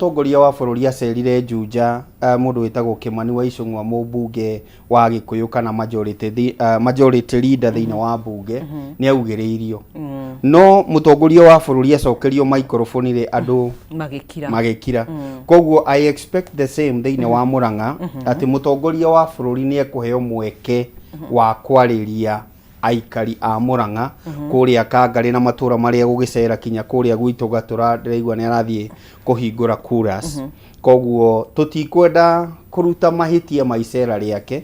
Mũtongoria wa bũrũri acerire Juja, mũndũ wĩtagwo Kĩmani wa Icũng'wa, mũmbunge wa Gĩkũyũ kana majority leader thĩinĩ wa mbunge, nĩ augĩrĩirio. No mũtongoria wa bũrũri acokerio microphone rĩ, andũ magĩkira. Magĩkira. Koguo I expect the same thĩinĩ wa Murang'a, atĩ mũtongoria wa bũrũri nĩ ekũheo mweke wa kwarĩria aikari a Murang'a kũrĩa Kangarĩ na matũra marĩa gũgĩcera kinya kũrĩa gwitũ Gatũra. Ndĩraigua nĩ arathiĩ kũhingũra kuras, koguo tũtikwenda kũruta mahĩtia ma icera rĩake.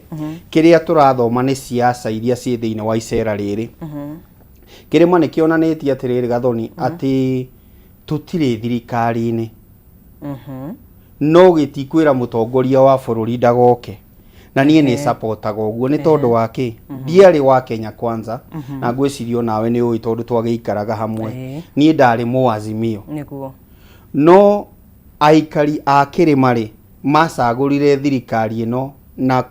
Kĩrĩa tũrathoma nĩ siasa iria ciĩ thĩinĩ wa icera rĩrĩ. Kĩrĩma nĩ kĩonanĩtie atĩrĩrĩ, Gathoni, atĩ tũtirĩ thirikari-inĩ, no gĩtikwĩra mũtongoria wa bũrũri ndagoke, na niĩ nĩ supportaga ũguo. Nĩ tondũ wa kĩ? Ndiarĩ wa Kenya Kwanza, na ngwĩciria onawe nĩ ũĩ tondũ twagĩikaraga hamwe. Niĩ ndarĩ mũazimio. No aikari a kĩrĩma rĩ, macagũrire thirikari ĩno na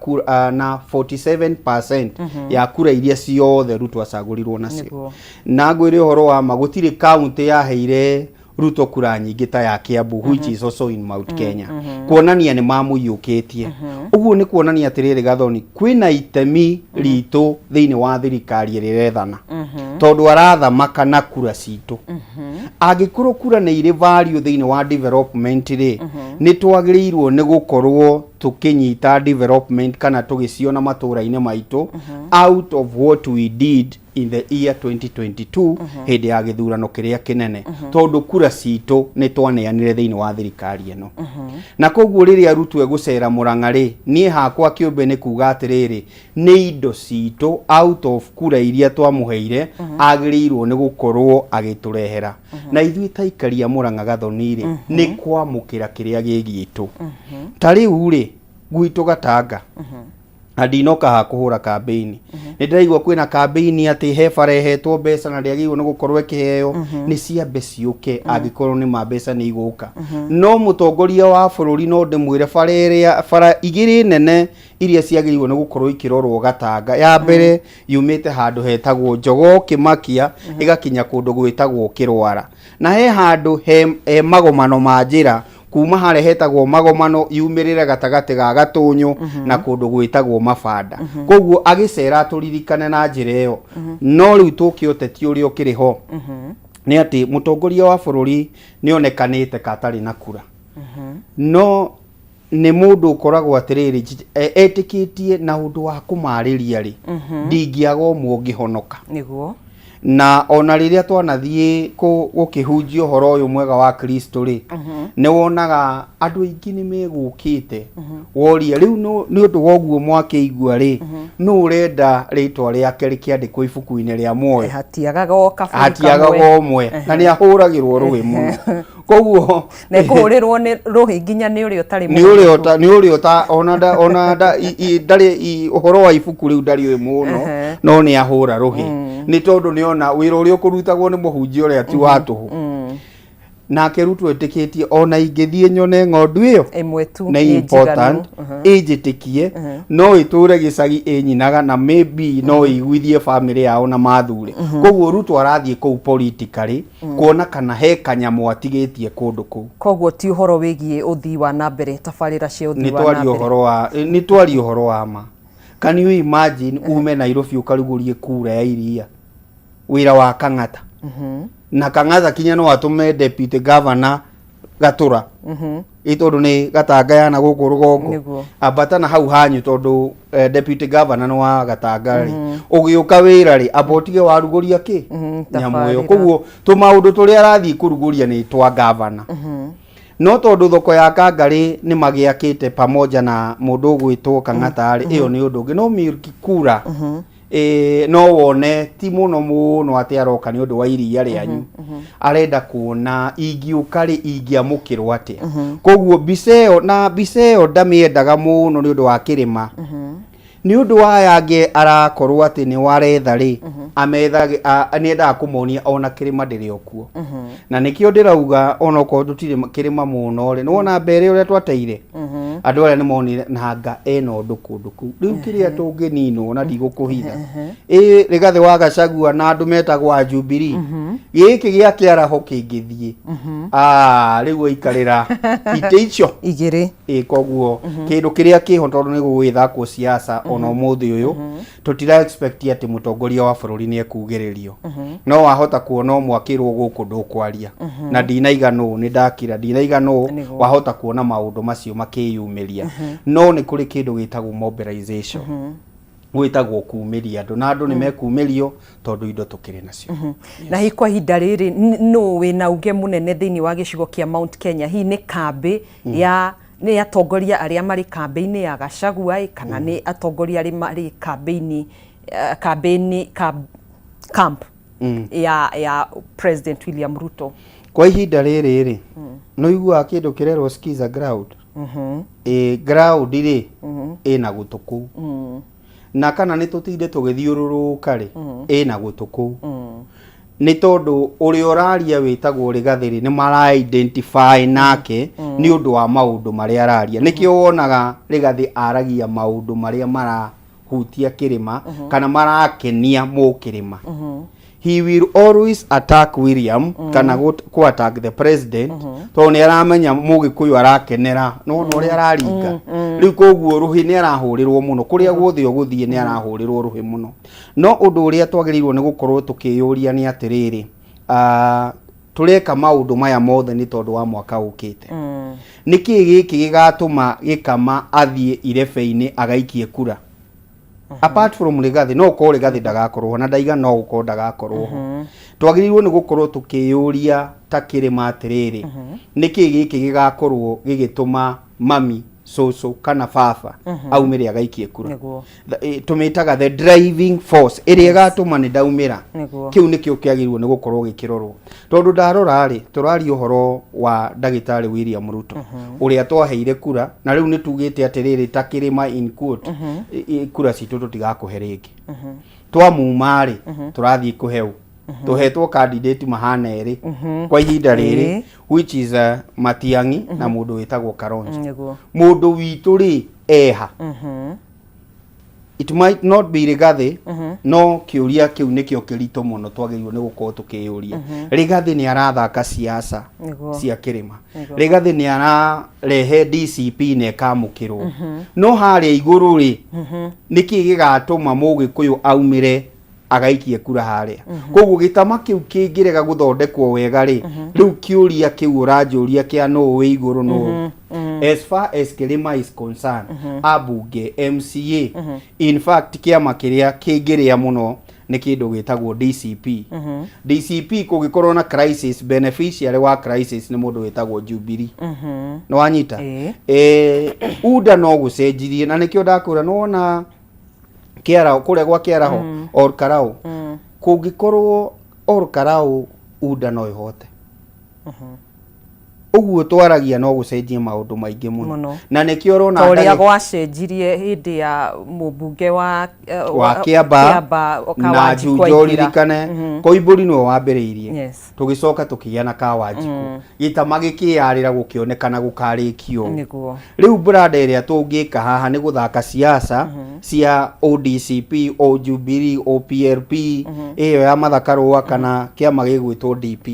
47% ya kura iria ciothe Ruto acagũrirwo nacio. Na ngwĩre ũhoro wa ma, gũtirĩ kaunti yaheire Ruto kura nyingĩ ta ya Kiambu, which is also in Mount Kenya, kuonania nĩ mamũiyũkĩtie. Ũguo nĩ kuonania atĩrĩrĩ, Gathoni, kwĩna itemi ritũ thĩinĩ wa thirikari ĩrĩa ĩrethana, tondũ arathamaka na kura citũ. Angĩkorwo kura nĩ irĩ value thĩinĩ wa development rĩ, nĩ twagĩrĩirwo nĩ gũkorwo tũkĩnyita development kana tũgĩciona matũra-inĩ maitũ out of what we did in the year 2022, hĩndĩ ya gĩthurano kĩrĩa kĩnene, tondũ kura citũ nĩ twaneanire thĩinĩ wa thirikari ĩno. Na koguo rĩrĩa Ruto egũcera Mũrang'a rĩ, niĩ hakwa kĩũmbe nĩ kuga atĩrĩrĩ, nĩ indo citũ out of kura iria twamũheire agĩrĩirwo nĩ gũkorwo agĩtũrehera. Na ithuĩ ta aikari a Mũrang'a, Gathoni rĩ, nĩ kwamũkĩra kĩrĩa gĩ gitũ. Ta rĩu rĩ, gwitũ Gatanga, na ndinoka haha kũhũra kambĩini, nĩ ndĩraigua kwĩna kambĩini atĩ he bara ĩhetwo mbeca na ndĩagĩrĩirwo nĩ gũkorwo ĩkĩheo. Nĩ ciambe ciũke, angĩkorwo nĩ ma mbeca nĩ igũka. No mũtongoria wa bũrũri, no ndĩmwĩre bara ĩrĩa, bara igĩrĩ nene iria ciagĩrĩirwo nĩ gũkorwo ikĩrorwo Gatanga. Ya mbere yumĩte handũ hetagwo Njogoo Kĩmakia ĩgakinya kũndũ gwĩtagwo Kĩrwara, na he handũ he magomano ma njĩra kuma harĩa hetagwo magomano yumĩrĩre gatagatĩ ga Gatũnyũ na kũndũ gwĩtagwo Mabanda. Koguo agĩcera tũririkane na njĩra ĩyo. No rĩu tũke ũteti ũrĩa ũkĩrĩ ho nĩ atĩ mũtongoria wa bũrũri nĩ onekanĩte ka atarĩ na kura, no nĩ mũndũ ũkoragwo atĩrĩrĩ, etĩkĩtie na ũndũ wa kũmarĩria rĩ, ndingĩaga ũmwe ũngĩhonoka. Na ona rĩrĩa twanathiĩ gũkĩhunjia ũhoro ũyũ mwega wa Kristo rĩ, nĩ wonaga andũ aingĩ nĩ megũkĩte woria rĩu nĩ ũndũ wa ũguo mwakĩigua rĩ, nũ ũrenda rĩtwa rĩake rĩkĩandĩkwo ibuku-inĩ rĩa muoyo? Hatiagaga o kaburi Hatiagaga kamwe. Ũmwe na nĩ ahũragĩrwo rũĩ mũno, koguo Na ĩkũhũrĩrwo nĩ rũhĩ nginya nĩ ũrĩa ũtarĩ nĩ ũrĩa ũta nĩ ũrĩa ũta ona nda ona nda ndarĩ ũhoro wa ibuku rĩu ndarĩ ũĩ mũno. No nĩ ahũra rũhĩ nĩ tondũ nĩ ona wĩra ũrĩa ũkũrutagwo nĩ mũhunjia ũrĩa ti wa tũhũ. Nake Ruto etĩkĩtie ona ingĩthiĩ nyone ng'ondu ĩyo ĩmwe tu nĩ nĩ important njiganu. Ĩnjĩtĩkie, no ĩtũre gĩcagi ĩnyinaga na maybe no ĩiguithie famĩlĩ yao na mathure. Koguo Ruto arathiĩ kũu politically kuona kana he kanyamũ atigĩtie kũndũ kũu. Koguo ti ũhoro wĩgiĩ ũthii wa na mbere, tabarĩra cia ũthii Nĩ wa na twaria mbere. Ũhoro wa nĩ twaria ũhoro wa ma. Can you imagine ume Nairobi ũkarugũrie kura ya iria, wĩra wa Kang'ata? Na Kang'ata kinya no atũme deputy governor Gatura, ĩ tondũ nĩ Gatanga yana gũkũ rũgongo. Ambata na hau hanyu, tondũ deputy governor nĩ wa Gatanga rĩ, ũgĩũka wĩra rĩ, amba ũtige warugũria kĩ nyamũ ĩyo. Tabarĩra. Koguo tũmaũndũ tũrĩa arathiĩ kũrugũria nĩ twa governor, no tondũ thoko ya Kangarĩ nĩ magĩakĩte pamoja na mũndũ ũgwĩtwo Kang'ata rĩ, ĩyo nĩ ũndũ ũngĩ. No milk kura no wone ti mũno mũno atĩ aroka nĩ ũndũ wa iria rĩanyu, arenda kuona ingĩũka rĩ, ingĩamũkĩrwo atĩa. Koguo mbica ĩyo, na mbica ĩyo ndamĩendaga mũno nĩ ũndũ wa kĩrĩma, nĩ ũndũ wa aya angĩ arakorwo atĩ nĩ waretha rĩ, amethage nĩ endaga kũmonia ona kĩrĩma ndĩrĩ o kuo. Na nĩkĩo ndĩrauga onokorwo tũtirĩ kĩrĩma mũno rĩ, nĩwona mbere ũrĩa twateire. Andũ arĩa nĩ monire nanga ena ũndũ kũndũ kũu. Rĩu kĩrĩa tũngĩninwo na ndigũkũhitha, ĩ Rigathĩ wa Gachagua na andũ metagwo a Jubilee, gĩkĩ gĩa kĩaraho kĩngĩthiĩ, ah, rĩu aikarĩra itĩ icio igĩrĩ. Ĩ koguo kĩndũ kĩrĩa kĩho, tondũ nĩ gũgĩthakwo siasa ona ũmũthĩ ũyũ, tũtira expect atĩ mũtongoria wa bũrũri nĩ ekugĩrĩrio. No wahota kuona ũmwe akĩrwo gũkũ ndũkwaria na ndinaiga nũ, nĩ ndakira, ndinaiga nũ. Wahota kuona maũndũ macio makĩyumĩria, no nĩ kũrĩ kĩndũ gĩtagwo mobilization, gwĩtagwo kumĩria andũ, na andũ nĩ mekumĩrio tondũ indo tũkĩrĩ nacio. Na hihi kwa ihinda rĩrĩ nũ wĩna uge mũnene thĩinĩ wa gĩcigo kĩa Mount Kenya? Hihi nĩ kambĩ ya nĩ atongoria arĩa marĩ kambĩ-inĩ ya Gachagua ĩ, kana nĩ atongoria arĩa marĩ kambĩ-inĩ kambĩ-inĩ camp ya President William Ruto? Kwa ihinda rĩrĩ rĩ, nĩ ũiguaga kĩndũ kĩrerwo skiza ground. Ĩ ground rĩ, ĩna gũtũ kũu, na kana nĩ tũtinde tũgĩthiũrũrũka rĩ, ĩna gũtũ kũu, nĩ tondũ ũrĩa ũraria wĩtagwo Rigathĩ rĩ, nĩ mara identify nake nĩ ũndũ wa maũndũ marĩa araria. Nĩkĩo wonaga Rigathĩ aragia maũndũ marĩa marahutia kĩrĩma kana marakenia mũkĩrĩma. He will always attack William kana ku attack the president, tondũ nĩ aramenya mũgĩkũyũ arakenera nona ũrĩa araringa rĩu. Koguo rũhĩ nĩ arahũrĩrwo mũno kũrĩa guothe ũgũthiĩ, nĩ arahũrĩrwo rũhĩ mũno. No ũndũ ũrĩa twagĩrĩirwo nĩ gũkorwo tũkĩyũria nĩ atĩrĩrĩ, tũreka maũndũ maya mothe nĩ tondũ wa mwaka ũkĩte. Nĩ kĩĩ gĩkĩ gĩgatũma gĩkama athiĩ irebe-inĩ agaikie kura apart from Rigathi? No ũkorwo Rigathi ndagakorwo ho, na ndaiga no gũkorwo ndagakorwo ho. Twagĩrĩirwo nĩ gũkorwo tũkĩyũria ta kĩrĩma atĩrĩrĩ, nĩ kĩĩ gĩkĩ gĩgakorwo gĩgĩtũma mami, cũcũ kana baba aumĩre agaikie kura? Tũmĩtaga the driving force ĩrĩa ĩgatũma nĩ ndaumĩra. Kĩu nĩkĩo kĩagĩrĩirwo nĩ gũkorwo gĩkĩrorwo, tondũ ndarora rĩ, tũraria ũhoro wa ndagĩtarĩ William Ruto ũrĩa twaheire kura, na rĩu nĩ tugĩte atĩrĩrĩ, ta kĩrĩma in quote, kura citũ tũtigakũhe rĩngĩ. Twamuma rĩ, tũrathiĩ kũheo, tũhetwo candidate mahana erĩ kwa ihinda rĩrĩ, which is Matiang'i na mũndũ wĩtagwo Kalonzo. Mũndũ witũ rĩ, eha? It might not be Rigathi, no kĩũria kĩu nĩkĩo kĩritũ mũno twagĩrĩirwo nĩ gũkorwo tũkĩyũria. Rigathi nĩ arathaka siasa cia kĩrĩma. Rigathi nĩ ararehe DCP na ĩkamũkĩrwo, no harĩa igũrũ rĩ, nĩkĩ gĩgatũma mũgĩkũyũ aumĩre agaikie kura harĩa? Koguo gĩtama kĩu kĩngĩrega gũthondekwo wega rĩ, rĩu kĩũria kĩu ũranjũria kĩa nũũ wĩ igũrũ nũũ, as far as kĩrĩma is concerned, ambunge, MCA, in fact kĩama kĩrĩa kĩngĩrĩa mũno nĩ kĩndũ gĩtagwo DCP. DCP kũngĩkorwo na crisis, beneficiary wa crisis nĩ mũndũ wĩtagwo Jubilee. Nĩ wanyita? Ĩĩ. UDA no gũcenjirie, na nĩkĩo ndakwĩra nĩwona kĩaraho kũrĩa gwa kĩaraho Ol Kalou, kũngĩkorwo Ol Kalou UDA no ĩhote. Ũguo twaragia no gũcenjie maũndũ maingĩ mũno. Mũno. Na nĩkĩo ũrona ta ũrĩa gwacenjirie hĩndĩ ya mũmbunge wa wa Kĩamba Kĩamba na Kawanjikũ Juja. aingĩra. Ũririkane Koimbũri nĩwe wambĩrĩirie. Tũgĩcoka tũkĩgĩa na Kawanjikũ, gĩtama gĩkĩyarĩra, gũkĩonekana gũkarĩkio ũũ. Rĩu brada, ĩrĩa tũngĩka haha nĩ gũthaka siasa cia ODCP, o Jubilee, o PLP ĩyo ya Martha Karũa kana kĩama gĩgwĩtwo DP,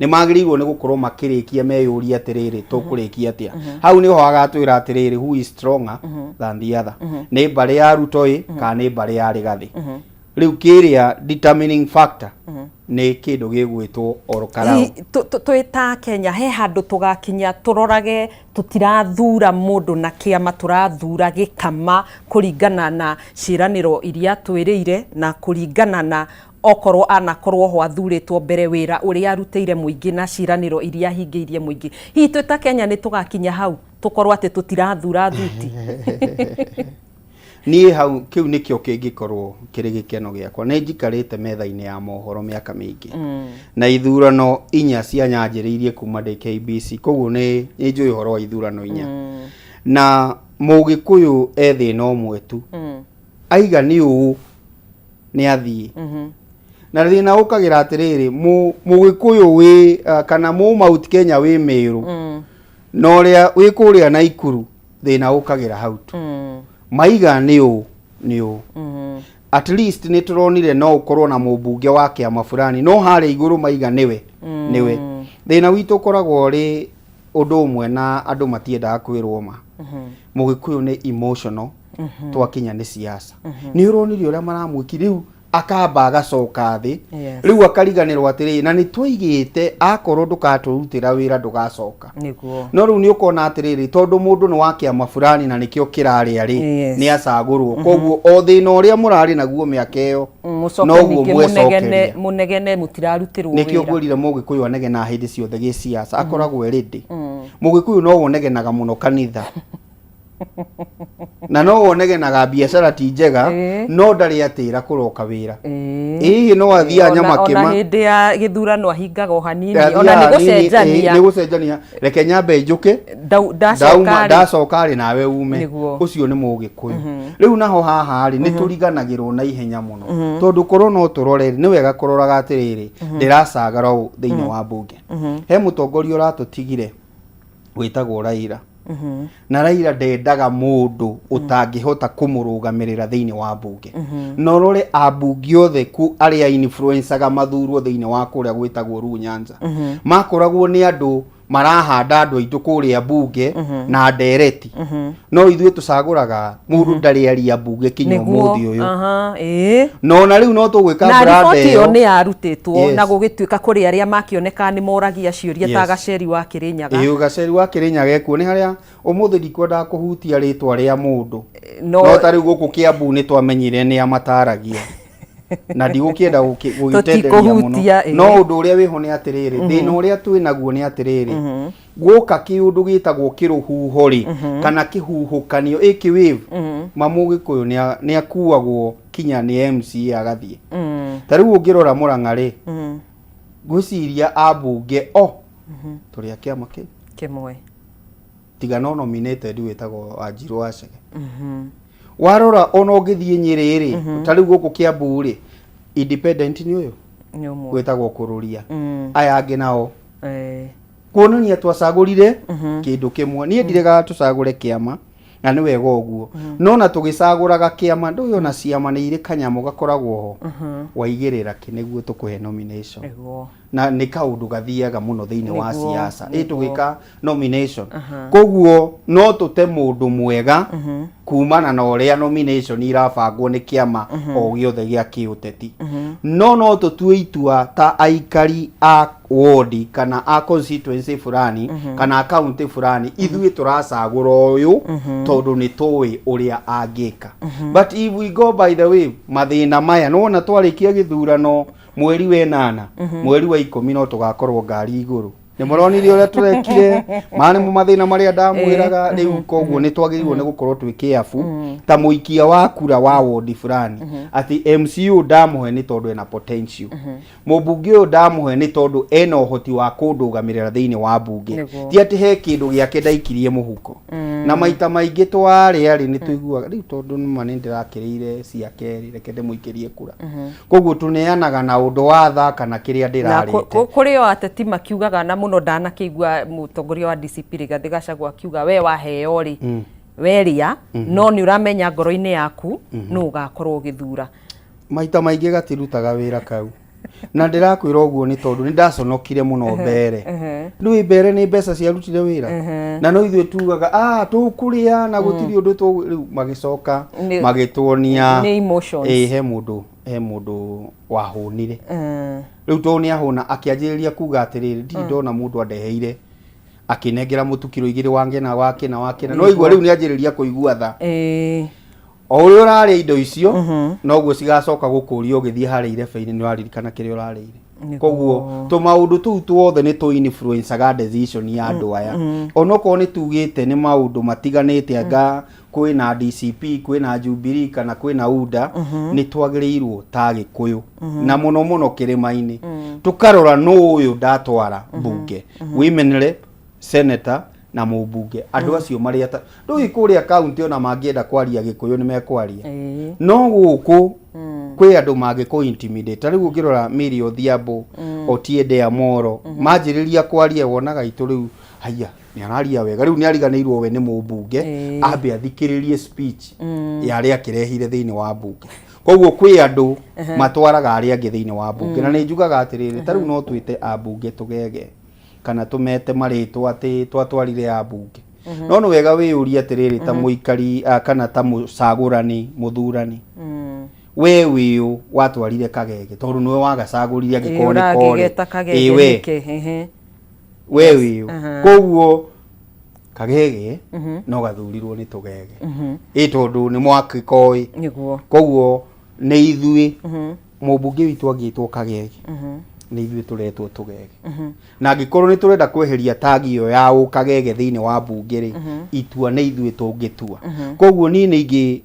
nĩ magĩrĩirwo nĩ gũkorwo makĩrĩkia meyũria atĩrĩrĩ, tũkũrĩkia atĩa? Hau nĩho agatwĩra atĩrĩrĩ, who is stronger than the other, nĩ mbarĩ ya Ruto ĩ kana nĩ mbarĩ ya Rigathĩ? Rĩu kĩrĩa determining factor nĩ kĩndũ gĩgwĩtwo Ol Kalou. Hihi twĩ ta Kenya he handũ tũgakinya tũrorage tũtirathura mũndũ na kĩama, tũrathura gĩkama kũringana na ciĩranĩro iria twĩrĩire, na kũringana na okorwo anakorwo ho athurĩtwo mbere, wĩra ũrĩa arutĩire mũingĩ na ciĩranĩro iria ahingĩirie mũingĩ? Hihi twĩ ta Kenya nĩ tũgakinya hau tũkorwo atĩ tũtirathura thuti? Niĩ hau kĩu nĩkĩo kĩngĩkorwo kĩrĩ gĩkeno gĩakwa. Nĩ njikarĩte metha-inĩ ya mohoro mĩaka mĩingĩ, na ithurano inya cianyanjĩrĩirie kuma ndĩ KBC, koguo nĩ njũĩ ũhoro wa ithurano inya. Na mũgĩkũyũ e thĩna ũmwe tu, aiga nĩ ũũ nĩ athiĩ na thĩna ũkagĩra atĩrĩrĩ, mũgĩkũyũ wĩ kana mũ Mount Kenya wĩ Mĩrũ na ũrĩa wĩ kũrĩa Naikuru. Thĩna ũkagĩra hau tu. Maiga nĩ ũ nĩ ũ. At least nĩ tũronire no ũkorwo na mũmbunge wa kĩama fulani, no harĩa igũrũ maiga nĩwe nĩwe. Thĩna witũ ũkoragwo ũrĩ ũndũ ũmwe na andũ matiendaga kwĩrwo ma. Mũgĩkũyũ nĩ emotional twakinya nĩ siasa. Nĩ ũronire ũrĩa maramwĩki rĩu, akamba agacoka thĩ. Rĩu akariganĩrwo atĩrĩrĩ, na nĩ twaigĩte akorwo ndũkatũrutĩra wĩra ndũgacoka. No rĩu nĩ ũkona atĩrĩrĩ, tondũ mũndũ nĩ wa kĩama fulani na nĩkĩo kĩrarĩa rĩ, nĩ acagũrwo. Koguo o thĩna ũrĩa mũrarĩ naguo mĩaka ĩyo, Mũcoke noguo ningĩ mũnegene mwecokeria. Mũnegene mũtirarutĩrwo Nĩkĩo wĩra. Ngwĩrire mũgĩkũyũ anegena hĩndĩ ciothe gĩciaca akoragwo ready. Mũgĩkũyũ no wonegenaga mũno kanitha na no wonegenaga biacara ti njega, no ndarĩ atĩra kũroka wĩra. Ĩĩ, no athiaga Ona nyama kĩma. Hĩndĩ ya gĩthurano ahingaga o hanini. Athiaga Ona nĩ hanini, gũcenjania. Nĩ gũcenjania, reke nyambe njũke. Ndacoka Ndauma rĩ. ndacoka rĩ, nawe ume. Ũcio nĩ mũgĩkũyũ. Rĩu naho haha rĩ, nĩ tũriganagĩrwo na ihenya mũno, tondũ korwo no tũrore rĩ, nĩ wega kũroraga atĩrĩrĩ, ndĩracagara ũũ thĩinĩ wa mbunge. He mũtongoria ũratũtigire wĩtagwo Raila, na Raila ndendaga mũndũ ũtangĩhota kũmũrũgamĩrĩra thĩinĩ wa mbunge. Na ũrore ambunge othe ku arĩa influencaga mathurwo thĩinĩ wa kũrĩa gwĩtagwo Luo Nyanza, makoragwo nĩ andũ marahanda andũ aitũ kũrĩa mbunge na ndereti. No ithuĩ tũcagũraga mũndũ ndarĩ aria mbunge kinya ũmũthĩ ũyũ. Aha, ĩĩ. Na ona rĩu no tũgwĩka Na brand riboti ĩyo ĩyo. nĩ yarutĩtwo na gũgĩtuĩka kũrĩ arĩa makĩoneka nĩ moragia ciũria ta Gaceri wa Kĩrĩnyaga. Ĩĩ, Gaceri wa Kĩrĩnyaga ekuo. Nĩ harĩa ũmũthĩ ndikwendaga kũhutia rĩtwa rĩa mũndũ, no no ta rĩu gũkũ Kĩambu nĩ twamenyire nĩ amataragia na ndigũkĩenda gũgĩtenderia mũno. Tũtikũhutia, ĩĩ. No ũndũ ũrĩa wĩho nĩ atĩrĩrĩ, thĩna ũrĩa twĩ naguo nĩ atĩrĩrĩ, guoka kĩũndũ gĩtagwo kĩrũhuho rĩ, kana kĩhuhũkanio ĩkĩ wave, ma mũgĩkũyũ nĩ akuagwo kinya nĩ MCA agathiĩ. Ta rĩu ũngĩrora Mũrang'a rĩ, ngwĩciria ambunge o tũrĩ a kĩama kĩu kĩmwe, tiga no nominated wĩtagwo Wanjirũ wa Chege. Warora ona ũngĩthiĩ Nyĩrĩ rĩ, ta rĩu gũkũ Kĩambu rĩ, independent nĩ ũyũ nĩ ũmwe wĩtagwo Kũrũria, aya angĩ nao kuonania twacagũrire kĩndũ kĩmwe. Niĩ ndiregaga tũcagũre kĩama na nĩ wega ũguo, no na tũgĩcagũraga kĩama, ndũĩ ona ciama nĩ irĩ kanyamũ gakoragwo ho, waigĩrĩra kĩ nĩguo tũkũhe nomination. Na nĩ kaũndũ gathiaga mũno thĩinĩ wa siasa ĩ tũgĩka nomination. Koguo no tũte mũndũ mwega kumana na ũrĩa nomination irabangwo nĩ kĩama o gĩothe gĩa kĩũteti, no no tũtue itua ta aikari a wodi kana a constituency fulani kana a county fulani, ithuĩ tũracagũra ũyũ tondũ nĩ tũĩ ũrĩa angĩka. But if we go by the way, mathĩna maya nĩwona twarĩkia gĩthurano mweri wa 8, mweri wa 10 no tũgakorwo ngari igũrũ. Nĩ mũronire ũrĩa tũrekire maya nĩmo mathĩna marĩa ndamwĩraga rĩu. Koguo nĩ twagĩrĩirwo nĩ gũkorwo twĩ careful ta mũikia wa kura wa wodi fulani, atĩ MCU ndamũhe nĩ tondũ ena potential, mũmbunge ũyũ ndamũhe nĩ tondũ ena ũhoti wa kũndũgamĩrĩra thĩinĩ wa mbunge, ti atĩ he kĩndũ gĩake ndaikirie mũhuko. Na maita maingĩ twarĩa rĩ, nĩ tũiguaga rĩu tondũ nĩma nĩ ndĩrakĩrĩire ciake rĩ, reke ndĩmũikĩrie kura. Koguo tũneanaga na ũndũ wa tha kana kĩrĩa Na ndĩrarĩte. Kũrĩ o ateti makiugaga, na mũno ndanakĩigua mũtongoria wa DCP Rigathĩ Gachagua akiuga, we waheo rĩ, werĩa, no nĩ ũramenya ngoro-inĩ yaku nũ ũgakorwo ũgĩthura. Maita maingĩ gatirutaga wĩra kau, na ndĩrakwĩra ũguo nĩ tondũ nĩ ndaconokire mũno mbere. Ndũĩ mbere nĩ mbeca ciarutire wĩra, na no ithuĩ tugaga, ah, tũkũrĩa na gũtirĩ ũndũ tũ rĩu magĩcoka magĩtuonia Nĩ emotions. Ĩ, he mũndũ wahũnire. Rĩu tondũ nĩ ahũna, akĩanjĩrĩria kuga atĩrĩrĩ, ndirĩ ndona mũndũ andeheire akĩnengera mũtu kiro 2 wangena wakĩna wakĩna. No igua rĩu nĩ anjĩrĩria kũigua tha. O ũrĩa ũrarĩa indo icio, noguo cigacoka gũkũria ũgĩthiĩ harĩa irebe-inĩ, nĩ ũraririkana kĩrĩa ũrarĩire. Koguo tũmaũndũ tũu tuothe nĩ tũ influencaga decision ya andũ aya, onokorwo nĩ tugĩte nĩ maũndũ matiganĩte, anga kwĩna DCP, kwĩna Jubilee kana kwĩna UDA. Nĩ twagĩrĩirwo ta Gĩkũyũ, na mũno mũno kĩrĩma-inĩ, tũkarora nũ ũyũ ndatwara mbunge, women rep, senator na mũmbunge, andũ acio marĩ ata ndũĩ kũrĩa kaunti ona mangĩenda kwaria Gĩkũyũ nĩ mekwaria. No gũkũ kwĩ andũ mangĩkũ intimidate. Ta rĩu ũngĩrora Millie Odhiambo, Otiende Amolo, manjĩrĩria kwaria wonaga itũ rĩu Haiya, nĩ araria wega. Rĩu nĩ ariganĩirwo we nĩ mũmbunge. Ambe athikĩrĩrie speech ya arĩa akĩrehire thĩinĩ wa mbunge. Koguo kwĩ andũ matwaraga arĩa angĩ thĩinĩ wa mbunge, na nĩ njugaga atĩrĩrĩ, ta rĩu no twĩte ambunge tũgege kana tũmete marĩtwa atĩ twatwarire ambunge, no nĩ wega wĩyũrie atĩrĩrĩ, ta mũikari kana ta mũcagũrani, mũthurani, we wĩũ watwarire kagege tondũ nĩwe wagacagũrire angĩkorwo nĩ kore? Ũragĩgeta kagege Ĩ, we. nĩkĩ? Ehe. We wĩũ. Koguo kagege no gathurirwo nĩ tũgege, ĩ tondũ nĩ mwakĩkoĩ. Koguo nĩ ithuĩ mũmbunge witũ angĩtwo kagege, nĩ ithuĩ tũretwo tũgege. Na angĩkorwo nĩ tũrenda kweheria tagi ĩyo ya ũkagege thĩinĩ wa mbunge rĩ, itua nĩ ithuĩ tũngĩtua. Koguo niĩ nĩ ingĩ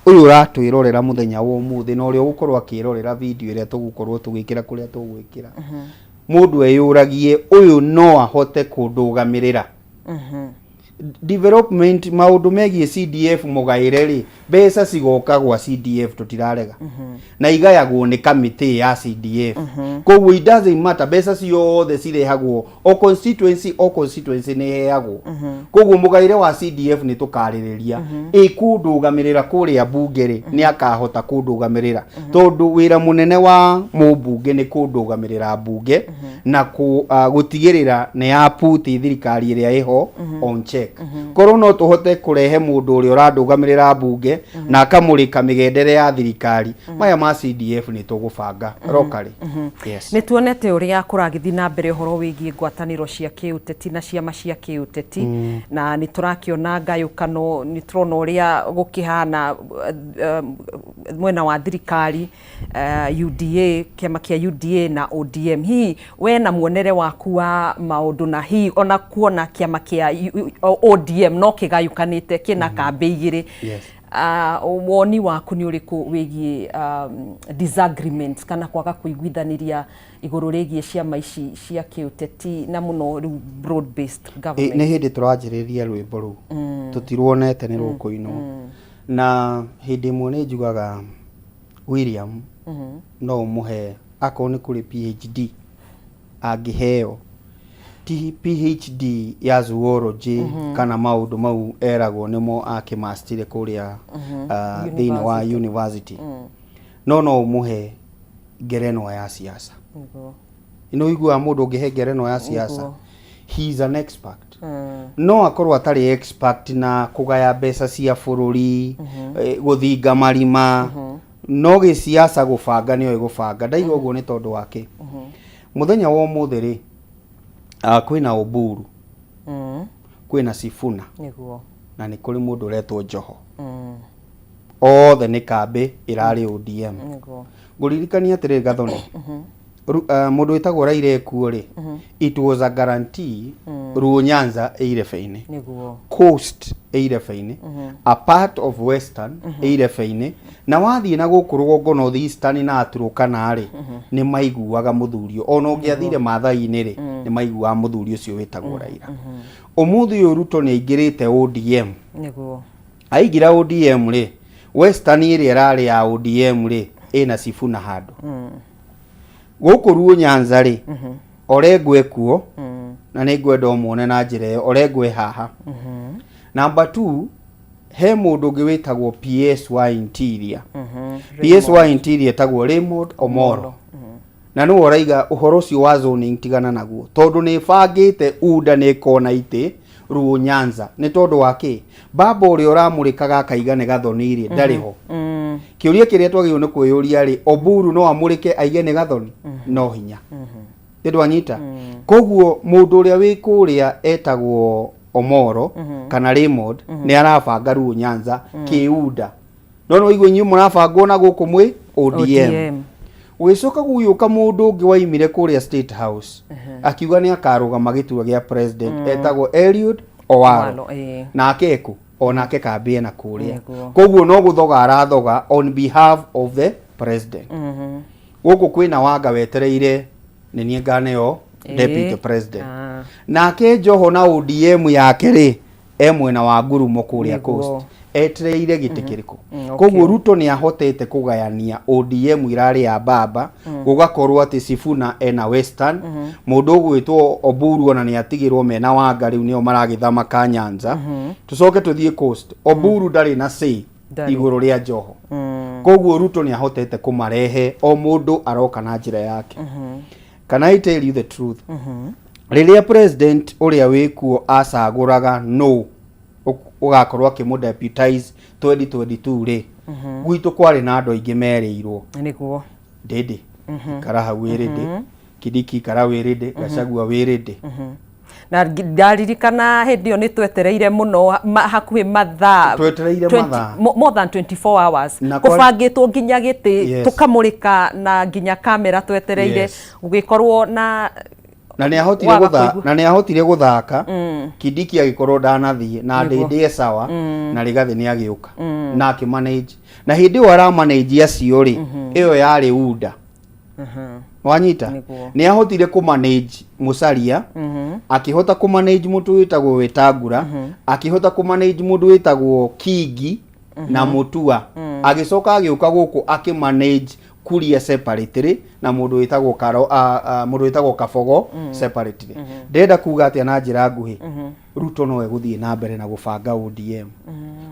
ũyũ ũratwĩrorera mũthenya wa ũmũthĩ na ũrĩa ũgũkorwo akĩrorera video ĩrĩa tũgũkorwo tũgĩkĩra kũrĩa tũgwĩkĩra, mũndũ eyũragie, ũyũ no ahote kũndũgamĩrĩra development, maũndũ megiĩ CDF mũgaĩre rĩ, mbeca cigoka gwa CDF, tũtirarega, na igayagwo nĩ kamĩtĩ ya CDF. Koguo it doesn't matter, mbeca ciothe cirehagwo o constituency, o constituency nĩ heagwo. Koguo mũgaĩre wa CDF nĩ tũkarĩrĩria ĩ kũndũgamĩrĩra kũrĩa mbunge rĩ, nĩ akahota kũndũgamĩrĩra, tondũ wĩra mũnene wa mũmbunge nĩ kũndũgamĩrĩra mbunge na gũtigĩrĩra nĩ ya put thirikari ĩrĩa ĩho on check. Korwo no tũhote kũrehe mũndũ ũrĩa ũrandũgamĩrĩra mbunge na akamũrĩka mĩgendere ya thirikari, maya ma CDF nĩ tũgũbanga locally, yes. Nĩ tuonete ũrĩa kũragĩthiĩ na mbere ũhoro wĩgiĩ ngwatanĩro cia kĩũteti na ciama cia kĩũteti, na nĩ tũrakĩona ngayũkano, nĩ tũrona ũrĩa gũkĩhana mwena wa thirikari, UDA, kĩama kĩa UDA na ODM. Hihi we na muonere waku wa maũndũ, na hihi ona kuona kĩama kĩa ODM no kĩgayũkanĩte kĩna kambĩ igĩrĩ, woni waku nĩ ũrĩkũ wĩgiĩ disagreement kana kwaga kũiguithanĩria igũrũ rĩgiĩ ciama ici cia kĩũteti, na mũno rĩu broad based government? Nĩ hĩndĩ tũranjĩrĩria rwĩmbo rũu, tũtiruonete nĩ rũkũinwo. Na hĩndĩ ĩmwe nĩ njugaga William no ũmũhe akorwo nĩ kũrĩ PhD angĩheo, ti PhD ya zoology kana maũndũ mau eragwo nĩmo akĩmastire kũrĩa thĩinĩ wa university, no ũmũhe ngerenwa ya siasa. Nĩ ũiguaga mũndũ ũngĩhe ngerenwa ya siasa, he is an expert. No akorwo atarĩ expert na kũgaya mbeca cia bũrũri, gũthinga marima, no gĩciaca gũbanga nĩoĩ gũbanga. Ndaiga ũguo nĩ tondũ wake mũthenya wa ũmũthĩ rĩ, kwĩna Oburu, kwĩna Sifuna, na nĩ kũrĩ mũndũ ũretwo Joho. Othe nĩ kambĩ ĩrarĩ ODM. Ngũririkania atĩrĩrĩ, Gathoni, mũndũ wĩtagwo Raila ekuo rĩ, it was a guarantee Luo Nyanza ĩ irebe-inĩ, Coast ĩ irebe-inĩ, a part of Western ĩ irebe-inĩ, na wathiĩ na gũkũ rũgongo, North Eastern na Turkana rĩ, nĩ maiguaga mũthuri ũyũ. Ona ũngĩathire Maathai-inĩ rĩ, nĩ maiguaga mũthuri ũcio wĩtagwo Raila. Ũmũthĩ ũyũ Ruto nĩ aingĩrĩte ODM. Aingĩra ODM rĩ, Western ĩrĩa ĩrarĩ ya ODM rĩ, ĩna Sifuna handũ. Gũkũ Luo Nyanza rĩ, Orengo ekuo, na nĩ ngwenda ũmuone na njĩra ĩyo. Orengo e haha. Number two, he mũndũ ũngĩ wĩtagwo PS wa Interior. PS wa Interior etagwo Raymond Omolo, na nĩwe ũraiga ũhoro ũcio wa zoning tigana naguo, tondũ nĩ bangĩte UDA nĩ ĩkona itĩ Luo Nyanza. Nĩ tondũ wa kĩ? Baba ũrĩa ũramũrĩkaga akaiga nĩ Gathoni rĩ, ndarĩ ho. Kĩũria kĩrĩa twagĩrĩirwo nĩ kwĩyũria rĩ, Oburu no amũrĩke aige nĩ Gathoni? No hinya nĩ ndwanyita. Koguo mũndũ ũrĩa wĩ kũrĩa etagwo Omoro kana Raymond nĩ arabanga Luo Nyanza kĩunda, no no igue inyuĩ mũrabangwo na gũkũ mwĩ ODM. ODM. Gũgĩcoka gũgĩũka mũndũ ũngĩ waimire kũrĩa State House akiuga nĩ akarũgama gĩturwa gĩa president, etagwo Eliud Owalo. Owalo, ĩĩ. Nake ekũ onake kambĩ ena kũrĩa. Koguo no gũthoga arathoga on behalf of the president. Gũkũ kwĩna Wanga wetereire nĩ niĩ nganeo deputy president. Nake Joho na ODM yake rĩ, e mwena wa ngurumo kũrĩa Coast. Etereire gĩtĩ kĩrĩkũ? Okay. Koguo Ruto nĩ ahotete kũgayania ODM irarĩ ya baba, gũgakorwo atĩ Sifuna ena Western, mũndũ ũgwĩtwo Oburu ona nĩ atigĩrwo mena Wanga, rĩu nĩo maragĩthamaka Nyanza. Tũcoke tũthiĩ Coast, Oburu ndarĩ na say Ndarĩ. igũrũ rĩa Joho. Koguo Ruto nĩ ahotete kũmarehe, o mũndũ aroka na njĩra yake. Can I tell you the truth? Rĩrĩa president ũrĩa wĩkuo acagũraga no ũgakorwo akĩmũ deputize 2022 rĩ, gwitũ kwarĩ na andũ aingĩ merĩirwo Ndĩndĩ ikara hau wĩ rĩndĩ, Kindiki ikara wĩ rĩndĩ, Gachagua wĩ rĩndĩ. Na ndaririkana hĩndĩ ĩyo nĩ twetereire mũno, hakuhĩ mathaa Twetereire 20 mathaa. More than 24 hours Na kũbangĩtwo nginya gĩtĩ tũkamũrĩka na nginya kamera twetereire gũgĩkorwo na Na nĩ ahotire waga gũtha kũigua. Na nĩ ahotire gũthaka Kindiki agĩkorwo ndanathiĩ na Ndĩndĩ e sawa, na Rigathĩ nĩ agĩũka na akĩ manage, na hĩndĩ ĩyo ara manage acio rĩ, ĩyo yarĩ UDA, wanyita? Nĩ ahotire kũ manage Musalia, akĩhota kũ manage mũndũ wĩtagwo Wetangula, akĩhota kũ manage mũndũ wĩtagwo Kingi na Mutua, agĩcoka agĩũka gũkũ akĩ manage Kuria separately na mũndũ wĩtagwo Karo, mũndũ wĩtagwo Kabogo separately. Ndĩrenda kuga atĩa na njĩra nguhĩ? Ruto no egũthiĩ na mbere na gũbanga ODM.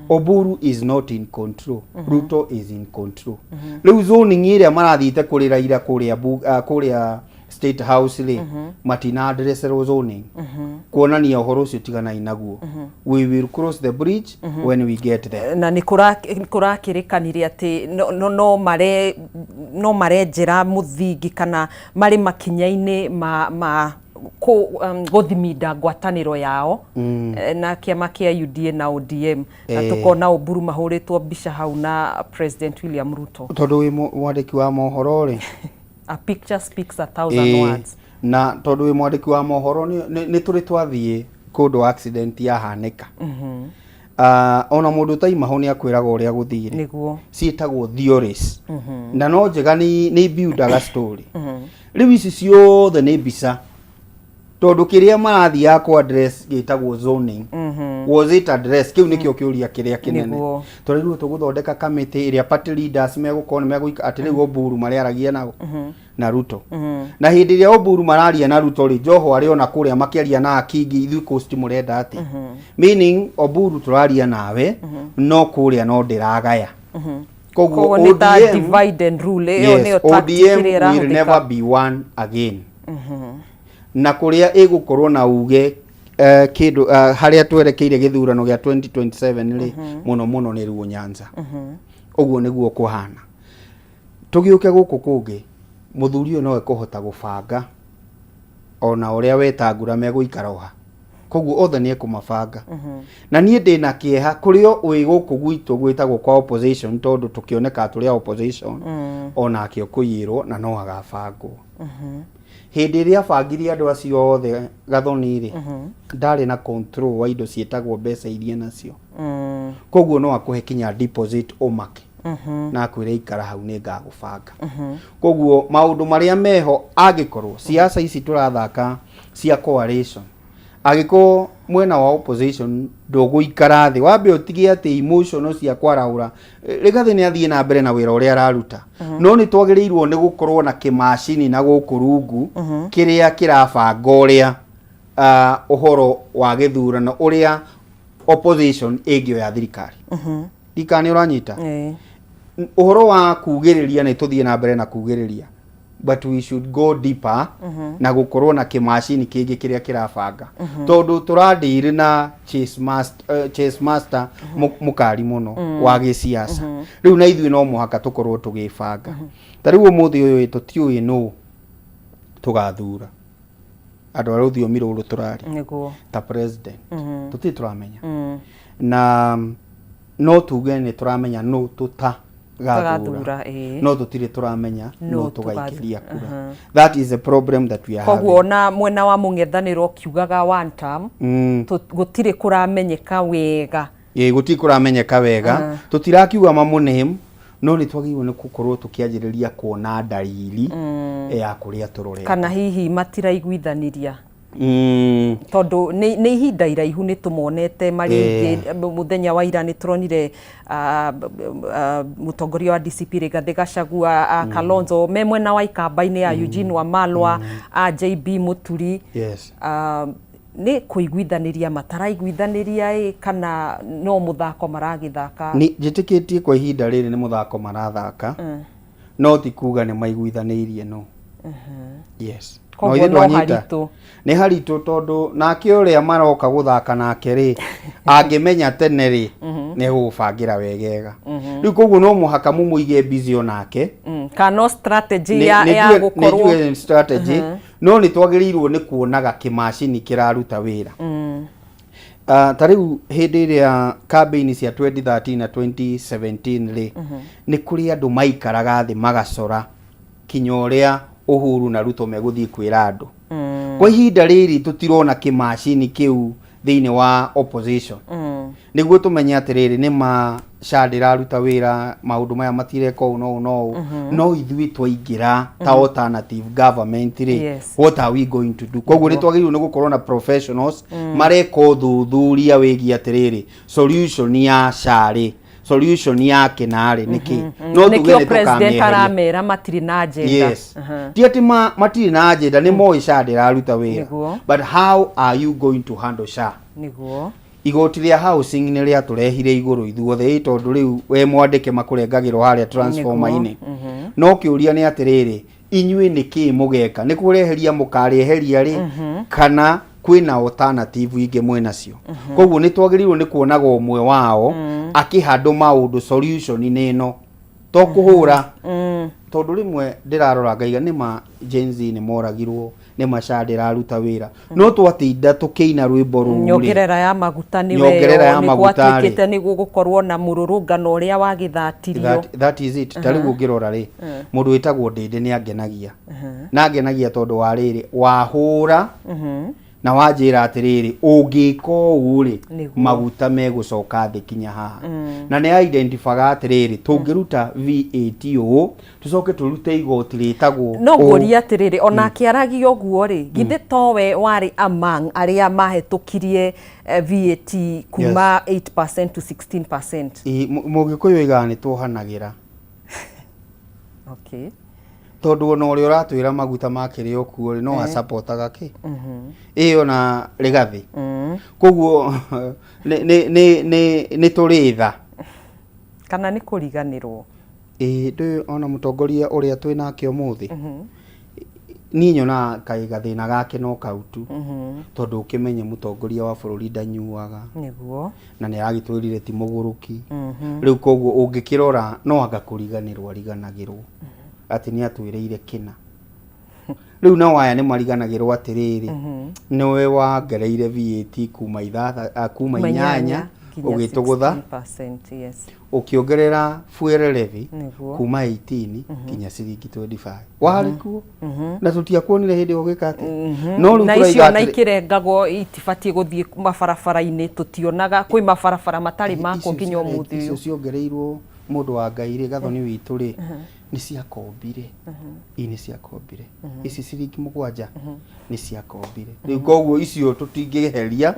Oburu is not in control, Ruto is in control. Rĩu zoning ĩrĩa marathiĩte kũrĩ Raila kũrĩa kũrĩa State House rĩ, matina addresserwo zoning, kuonania ũhoro ũcio tiganai naguo, we will cross the bridge when we get there. Na nĩ kũrakĩrĩkanire atĩ no marenjera mũthingi kana marĩ makinya-inĩ ma gũthiminda ngwatanĩro yao na kĩama kĩa UDA na ODM, na tũkona Oburu mahũrĩtwo mbica hau na President William Ruto. Tondũ wĩ mwandĩki wa mohoro rĩ, A picture speaks a thousand words. Na tondũ wĩ mwandĩki wa mohoro, nĩ tũrĩ twathiĩ kũndũ accident yahanĩka. Ona mũndũ ũtaima ho nĩ akwĩraga ũrĩa gũthire. Ciĩtagwo theories, na no njega, nĩ buildaga story. Rĩu ici ciothe nĩ mbica, tondũ kĩrĩa marathiaga kũ address gĩtagwo zoning. Was it address? Kĩu nĩkĩo kĩũria kĩrĩa kĩnene. Tondũ rĩu tũgũthondeka kamĩtĩ ĩrĩa party leaders megũkorwo nĩ megũika atĩ rĩu Oburu marĩaragia nao na Ruto, na hĩndĩ ĩrĩa Oburu mararia na Ruto rĩ, Joho arĩ ona kũrĩa makĩaria na Akingi, ithuĩ Coast mũrenda atĩ, meaning Oburu tũraria nawe no kũrĩa no ndĩragaya. Koguo koguo nĩ ta ODM divide and rule ĩyo, nĩyo tactic ODM ĩrĩa will never ĩrahũthĩka. be one again, na kũrĩa ĩgũkorwo na uge kĩndũ harĩa twerekeire gĩthurano gĩa 2027 rĩ, mũno mũno nĩ Luo Nyanza. Ũguo nĩguo kũhana. Tũgĩũke gũkũ kũngĩ, mũthuri ũyũ no ekũhota gũbanga ona ũrĩa Wetangula megũikara oha, koguo othe nĩ ekũmabanga. Na niĩ ndĩna kĩeha kũrĩ o wĩ gũkũ gwitũ gwĩtagwo kwa opposition, tondũ tũkĩoneka tũrĩ a opposition, onake ũkũiyĩrwo na no agabangwo. Hĩndĩ ĩrĩa abangirie andũ acio othe Gathoni rĩ, ndarĩ na control wa indo ciĩtagwo mbeca iria nacio, koguo no akũhe kinya deposit ũmake na akwĩre ikara hau nĩ ngagũbanga. Koguo maũndũ marĩa meho, angĩkorwo siasa ici tũrathaka cia coalition, angĩkorwo mwena wa opposition ndũgũikara thĩ wambe ũtige atĩ emotional cia kwarahũra, Rigathĩ nĩ athiĩ na mbere na wĩra ũrĩa araruta, no nĩ twagĩrĩirwo nĩ gũkorwo na kĩmacini na gũkũ rungu kĩrĩa kĩrabanga ũrĩa ũhoro wa gĩthurano ũrĩa opposition ĩngĩoya thirikari. Ndikana nĩ ũranyita? Ĩĩ. Ũhoro wa kugĩrĩria, nĩ tũthiĩ na mbere na kugĩrĩria, but we should go deeper na gũkorwo na kĩmacini kĩngĩ kĩrĩa kĩrabanga, tondũ tũradiri na chase master, chase master mũkari mũno wa gĩciaca rĩu, na ithuĩ no mũhaka tũkorwo tũgĩbanga. Ta rĩu ũmũthĩ ũyũ tũtiũĩ nũ tũgathura, andũ a rũthiomi rũrũ tũraria ta president, tũtirĩ tũramenya, na no tuge nĩ tũramenya nũ tũtagathura. Tũgathura, ĩĩ. No tũtirĩ tũramenya nũ nũ tũgaikĩria kura. That is a problem that we are Koguo having. Ona mwena wa mũng'ethanĩro ũkiugaga one term, gũtirĩ kũramenyeka wega. Ĩĩ, gũtirĩ kũramenyeka wega. Tũtirakiuga mamũname, no nĩ twagĩrĩirwo nĩ gũkorwo tũkĩanjĩrĩria kuona ndariri ya kũrĩa tũrorete. Kana hihi matiraiguithaniria. Tondũ nĩ ihinda iraihu nĩ tũmonete marĩ aingĩ. Mũthenya wa ira nĩ tũronire mũtongoria wa DCP Rigathĩ Gachagua, Kalonzo me mwena wa Ikamba-inĩ ya Eugene Wamalwa, JB Muturi. Nĩ kũiguithanĩria mataraiguithanĩria ĩ, kana no mũthako maragĩthaka? Ni njĩtĩkĩtie kwa ihinda rĩrĩ nĩ mũthako marathaka, no ti kuga nĩ maiguithanĩirie, no yes. Koguo ithuĩ no twanyita. Haritũ. Nĩ haritũ, tondũ nake ũrĩa maroka gũthaka nake rĩ, angĩmenya tene rĩ, nĩ egũgũbangĩra wegega. Rĩu koguo no mũhaka mũmũige busy onake. Kana no strategy ya gũkorwo Nĩ njuge nĩ strategy, no nĩ twagĩrĩirwo nĩ kuonaga kĩmacini kĩraruta wĩra. Ta rĩu hĩndĩ ĩrĩa campaign cia 2013 na 2017 rĩ, nĩ kũrĩ andũ maikaraga thĩ magacora kinya ũrĩa Uhuru na Ruto megũthiĩ kwĩra andũ. Kwa ihinda rĩrĩ tũtirona kĩmacini kĩu thĩinĩ wa opposition, nĩguo tũmenye atĩrĩrĩ, nĩ ma SHA ndĩraruta wĩra, maũndũ maya matireka ũũ no ũũ no ũũ, no ithuĩ twaingĩra ta alternative government rĩ, what are we going to do? Koguo nĩ twagĩrĩirwo nĩ gũkorwo na professionals mareka ũthuthuria wĩgiĩ atĩrĩrĩ, solution ya SHA rĩ, solution ya kĩna rĩ, nĩkĩ no tuge Nĩkĩo nĩ president tũkamĩeheria. aramera matirĩ na agenda. Yes, ti atĩ matirĩ na agenda, nĩ moĩ SHA ndĩraruta wĩra, but how are you going to handle SHA? Igoti rĩa housing nĩ rĩatũrehire igũrũ ithuothe ĩ, tondũ rĩu we mwandĩke makũrengagĩrwo harĩa transformer-inĩ. No kĩũria nĩ atĩrĩrĩ, inyuĩ nĩ kĩĩ mũgeka? Nĩ kũreheria mũkarĩeheria rĩ, kana kwĩna alternative ingĩ mwĩnacio? Koguo nĩ twagĩrĩirwo nĩ kuonaga ũmwe wao akĩhandũ maũndũ, solution nĩ ĩno, to kũhũra, tondũ rĩmwe ndĩrarora ngaiga nĩ ma Gen Z nĩ moragirwo, nĩ ma SHA ndĩraruta wĩra, no twatinda tũkĩina rwĩmbo rũu rĩ, Nyongerera ya maguta nĩ Nyongerera ya nĩ maguta rĩ. Gwatuĩkĩte nĩ gũgũkorwo na mũrũrũngano ũrĩa wagĩthatirio. That is it. Ta rĩu ũngĩrora rĩ, mũndũ wĩtagwo Ndĩndĩ nĩ angenagia, na angenagia tondũ wa rĩrĩ, wahũra na wanjĩra atĩrĩrĩ, ũngĩka ũũ rĩ, maguta megũcoka thĩ kinya haha, na nĩ identifyaga atĩrĩrĩ, tũngĩruta VAT ũũ, tũcoke tũrute igoti rĩtagwo No ũũ. Ngũria atĩrĩrĩ, ona akĩaragia ũguo rĩ, githĩ towe warĩ among arĩa mahĩtũkirie VAT kuma 8% to 16%? Ĩ, Mũgĩkũyũ oigaga nĩ tuohanagĩra. Tondũ ona ũrĩa ũratwĩra maguta makĩrĩ o kuo rĩ, no acapotaga kĩ ĩ ona Rĩgathĩ. Koguo nĩ tũrĩ tha. Kana nĩ kũriganĩrwo? Ĩ, ndũĩ ona mũtongoria ũrĩa twĩ nake ũmũthĩ, niĩ nyonaga kaĩ gathĩna gake no kau tu, tondũ ũkĩmenye mũtongoria wa bũrũri ndanyuaga, na nĩ aragĩtwĩrire ti mũgũrũki. Rĩu koguo ũngĩkĩrora no anga kũriganĩrwo ariganagĩrwo atĩ nĩ atwĩrĩire kĩna. Rĩu nao aya nĩ mariganagĩrwo atĩrĩrĩ, nĩwe wangereire VAT kuma kuma kuma 8 nginya ũgĩtũgũtha 16%, yes. Ũkĩongerera fuel levy kuma 18 nginya ciringi 25, warĩ kuo na tũtiakuonire hĩndĩ ĩyo ũgĩka atĩa? No rĩu Na icio tũraiga na ikĩrengagwo itibatiĩ gũthiĩ mabarabara-inĩ, tũtionaga kwĩ mabarabara matarĩ makwo icio nginya ũmũthĩ icio ũyũ. Ciongereirwo mũndũ wa Ngai rĩ, Gathoni witũ rĩ, nĩ ciakombire. Ii nĩ ciakombire ici ciringi 7, nĩ ciakombire. Rĩu koguo icio tũtingĩheria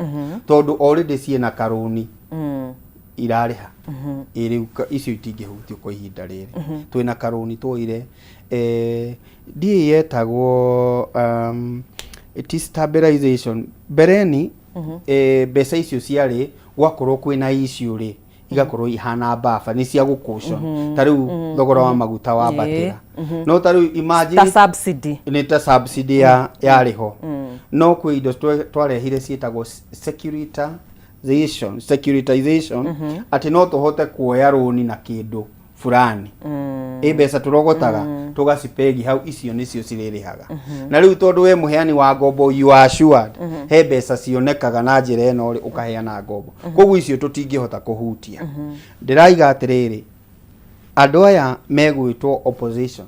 tondũ already ciĩna karũni irarĩha. Ĩ, rĩu icio itingĩhutio kwa ihinda rĩrĩ. Twĩna karũni twoire, ndiĩ yetagwo it is stabilization mbereni. Mbeca icio ciarĩ gwakorwo kwĩna issue rĩ, igakorwo ihana buffer, nĩ cia gũcushion ta rĩu thogora wa maguta wambatĩra. No ta rĩu imagine ta subsidy. Nĩ ta subsidy ya yarĩ ho, no kwĩ indo twarehire ciĩtagwo securitization, atĩ no tũhote kuoya rũni na kĩndũ fulani, ĩ mbeca tũrogotaga tũgacipegi hau, icio nĩcio cirĩrĩhaga. Na rĩu tondũ we mũheani wa ngombo, you are assured he mbeca cionekaga na njĩra ĩno rĩ, ũkaheana ngombo. Koguo icio tũtingĩhota kũhutia. Ndĩraiga atĩrĩrĩ, andũ aya megwĩtwo opposition,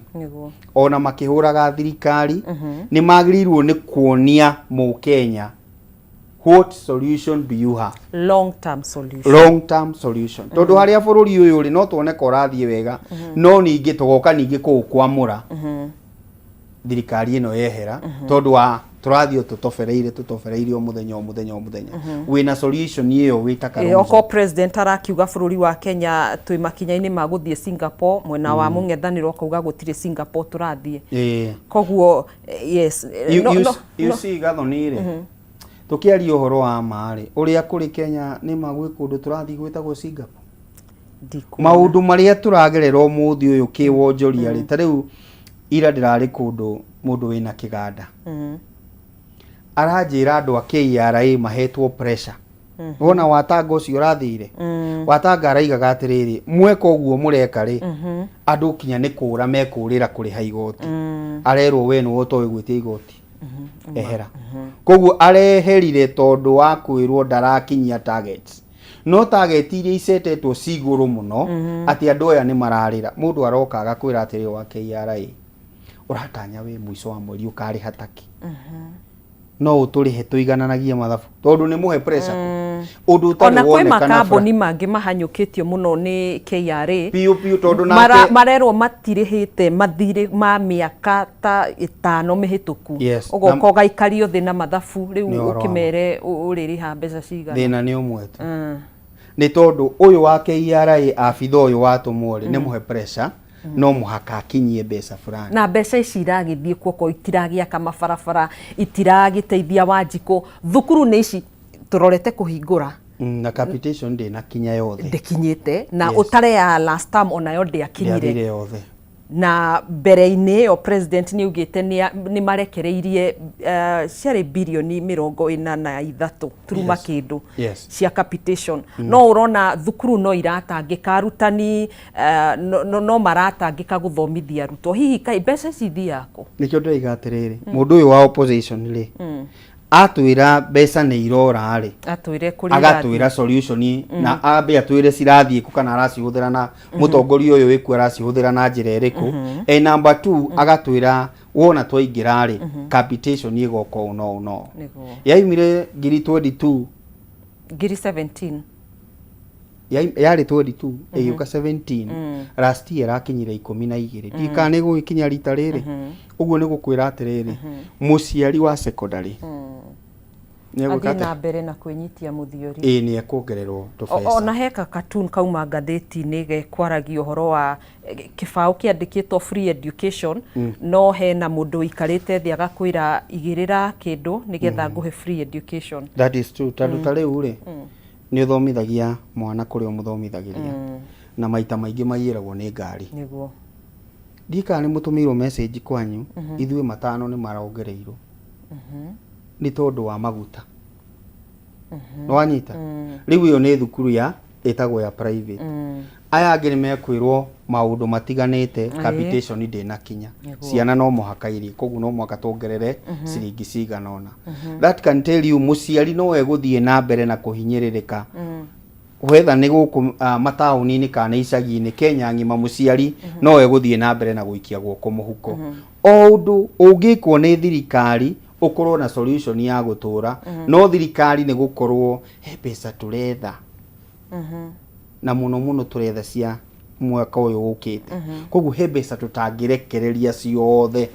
ona makĩhũraga thirikari, nĩ magĩrĩirwo nĩ kuonia mũkenya what solution do you have. Long term solution. Long term solution, tondũ harĩa bũrũri ũyũ rĩ, no tuone ka ũrathiĩ wega, no ningĩ tũgoka ningĩ kũũkwamũra thirikari ĩno yehera tondũ wa Tũrathiĩ o tũtobereire tũtobereire o mũthenya o mũthenya o mũthenya. Wĩna solution ĩyo wĩ ta Kalonzo? Okorwo president arakiuga bũrũri wa Kenya twĩ makinya-inĩ ma gũthiĩ Singapore, mwena wa mũng'ethanĩro ũkauga gũtirĩ Singapore tũrathiĩ. Koguo yes, You, no, you, no, you no. see, Gathoni rĩ, tũkĩaria ũhoro wa ma rĩ, ũrĩa kũrĩ Kenya nĩ ma gwĩ kũndũ tũrathiĩ gwĩtagwo Singapore? Ndikuona. Maũndũ marĩa tũragerera ũmũthĩ ũyũ kĩwonjoria rĩ, ta rĩu ira ndĩrarĩ kũndũ mũndũ wĩna kĩganda aranjĩra andũ a KRA mahetwo pressure. Wona Watanga ũcio ũrathire, Watanga araigaga atĩrĩrĩ, mweka ũguo mũreka rĩ, andũ kinya nĩ kũra mekũrĩra kũrĩha igoti. Arerwo we nĩwe ũtoĩ gwĩtia igoti, ehera. Koguo areherire tondũ wa kwĩrwo ndarakinyia targets. No target iria icetetwo ci igũrũ mũno atĩ andũ aya nĩ mararĩra. Mũndũ aroka agakwĩra atĩrĩ, wa KRA ũratanya wĩ mũico wa mweri ũkarĩha taki, no ũtũrĩhe tũigananagie mathabu, tondũ nĩ mũhe pressure ũndũ ũtarĩ Ona kwĩ wonekana. Makambuni mangĩ mahanyũkĩtio mũno nĩ KRA. Biũ biũ, tondũ nake Marerwo matirĩhĩte mathirĩ ma mĩaka ta 5 mĩhĩtũku. Ũgoka ũgaikario thĩ na mathabu rĩu. Nĩ ũhoro wa ma. Ũkĩmere ũrĩrĩha mbeca cigana. Thĩna nĩ ũmwe tu, nĩ tondũ ũyũ wa KRA, abitha ũyũ watũmwo rĩ, nĩ mũhe pressure, no mũhaka akinyie mbeca fulani. Na mbeca ici iragĩthiĩ kuoko, itiragĩaka mabarabara, itiragĩteithia Wanjikũ. Thukuru nĩ ici tũrorete kũhingũra. Na capitation ndĩnakinya yothe. Ndĩkinyĩte na ũtare ya last term onayo ndĩakinyire. Ndĩathire yothe. Na mbere-inĩ ĩyo president nĩ augĩte nĩ marekereirie ciarĩ birioni 43 turuma kĩndũ cia capitation. No ũrona thukuru no iratangĩka, arutani no maratangĩka gũthomithia arutwo. Hihi kaĩ mbeca ici ithiaga kũ? Nĩkĩo ndĩraiga atĩrĩrĩ, mũndũ ũyũ wa opposition rĩ, atwĩra mbeca nĩ irora rĩ, atwĩre kũrĩa agatwĩra solution na ambe atwĩre cirathiĩ kũ, kana aracihũthĩra na mũtongoria ũyũ wĩkuo aracihũthĩra na njĩra ĩrĩkũ. E number 2 agatwĩra wona twaingĩra rĩ, capitation ĩgoka ũũ no ũũ no yaumire ngiri 22. Ngiri 17. Yarĩ 22 ĩgĩũka 17, last year ĩrakinyire 12. Ndiũĩ kana nĩ ĩgũgĩkinya rita rĩrĩ. Ũguo nĩ gũkwĩra atĩrĩrĩ, mũciari wa secondary nĩ egwĩka Athiĩ na atĩa? Mbere na kwĩnyitia mũthiori. Ĩĩ, nĩ ekuongererwo tũbeca. Ona heka cartoon kauma ngathĩti-inĩ gekwaragia ũhoro wa kĩbaũ kĩandĩkĩtwo free education, no hena mũndũ ũikarĩte thĩ agakwĩra igĩrĩra kĩndũ nĩgetha ngũhe free education. That is true, tondũ ta rĩu rĩ, nĩ ũthomithagia mwana kũrĩa ũmũthomithagĩria, na maita maingĩ maiyĩragwo nĩ ngari. Ndiũĩ kana nĩ mũtũmĩirwo message kwanyu, ithuĩ 5 nĩ marongereirwo nĩ tondũ wa maguta. Nĩ wanyita? Rĩu ĩyo nĩ thukuru ya ĩtagwo ya private. Aya angĩ nĩ mekwĩrwo maũndũ matiganĩte, capitation ndĩnakinya, ciana no mũhaka irie, koguo no mũhaka tuongerere ciringi cigana ũna. That can tell you mũciari no egũthiĩ na mbere na kũhinyĩrĩrĩka, whether nĩ gũkũ mataũni-inĩ kana nĩ icagi-inĩ, Kenya ng'ima mũciari no egũthiĩ na mbere na gũikia guoko mũhuko. O ũndũ ũngĩkwo nĩ thirikari ũkorwo na solution ya gũtũra, no thirikari nĩ gũkorwo he mbeca tũretha, na mũno mũno tũretha cia mwaka ũyũ ũkĩte. Koguo he mbeca tũtangĩrekereria ciothe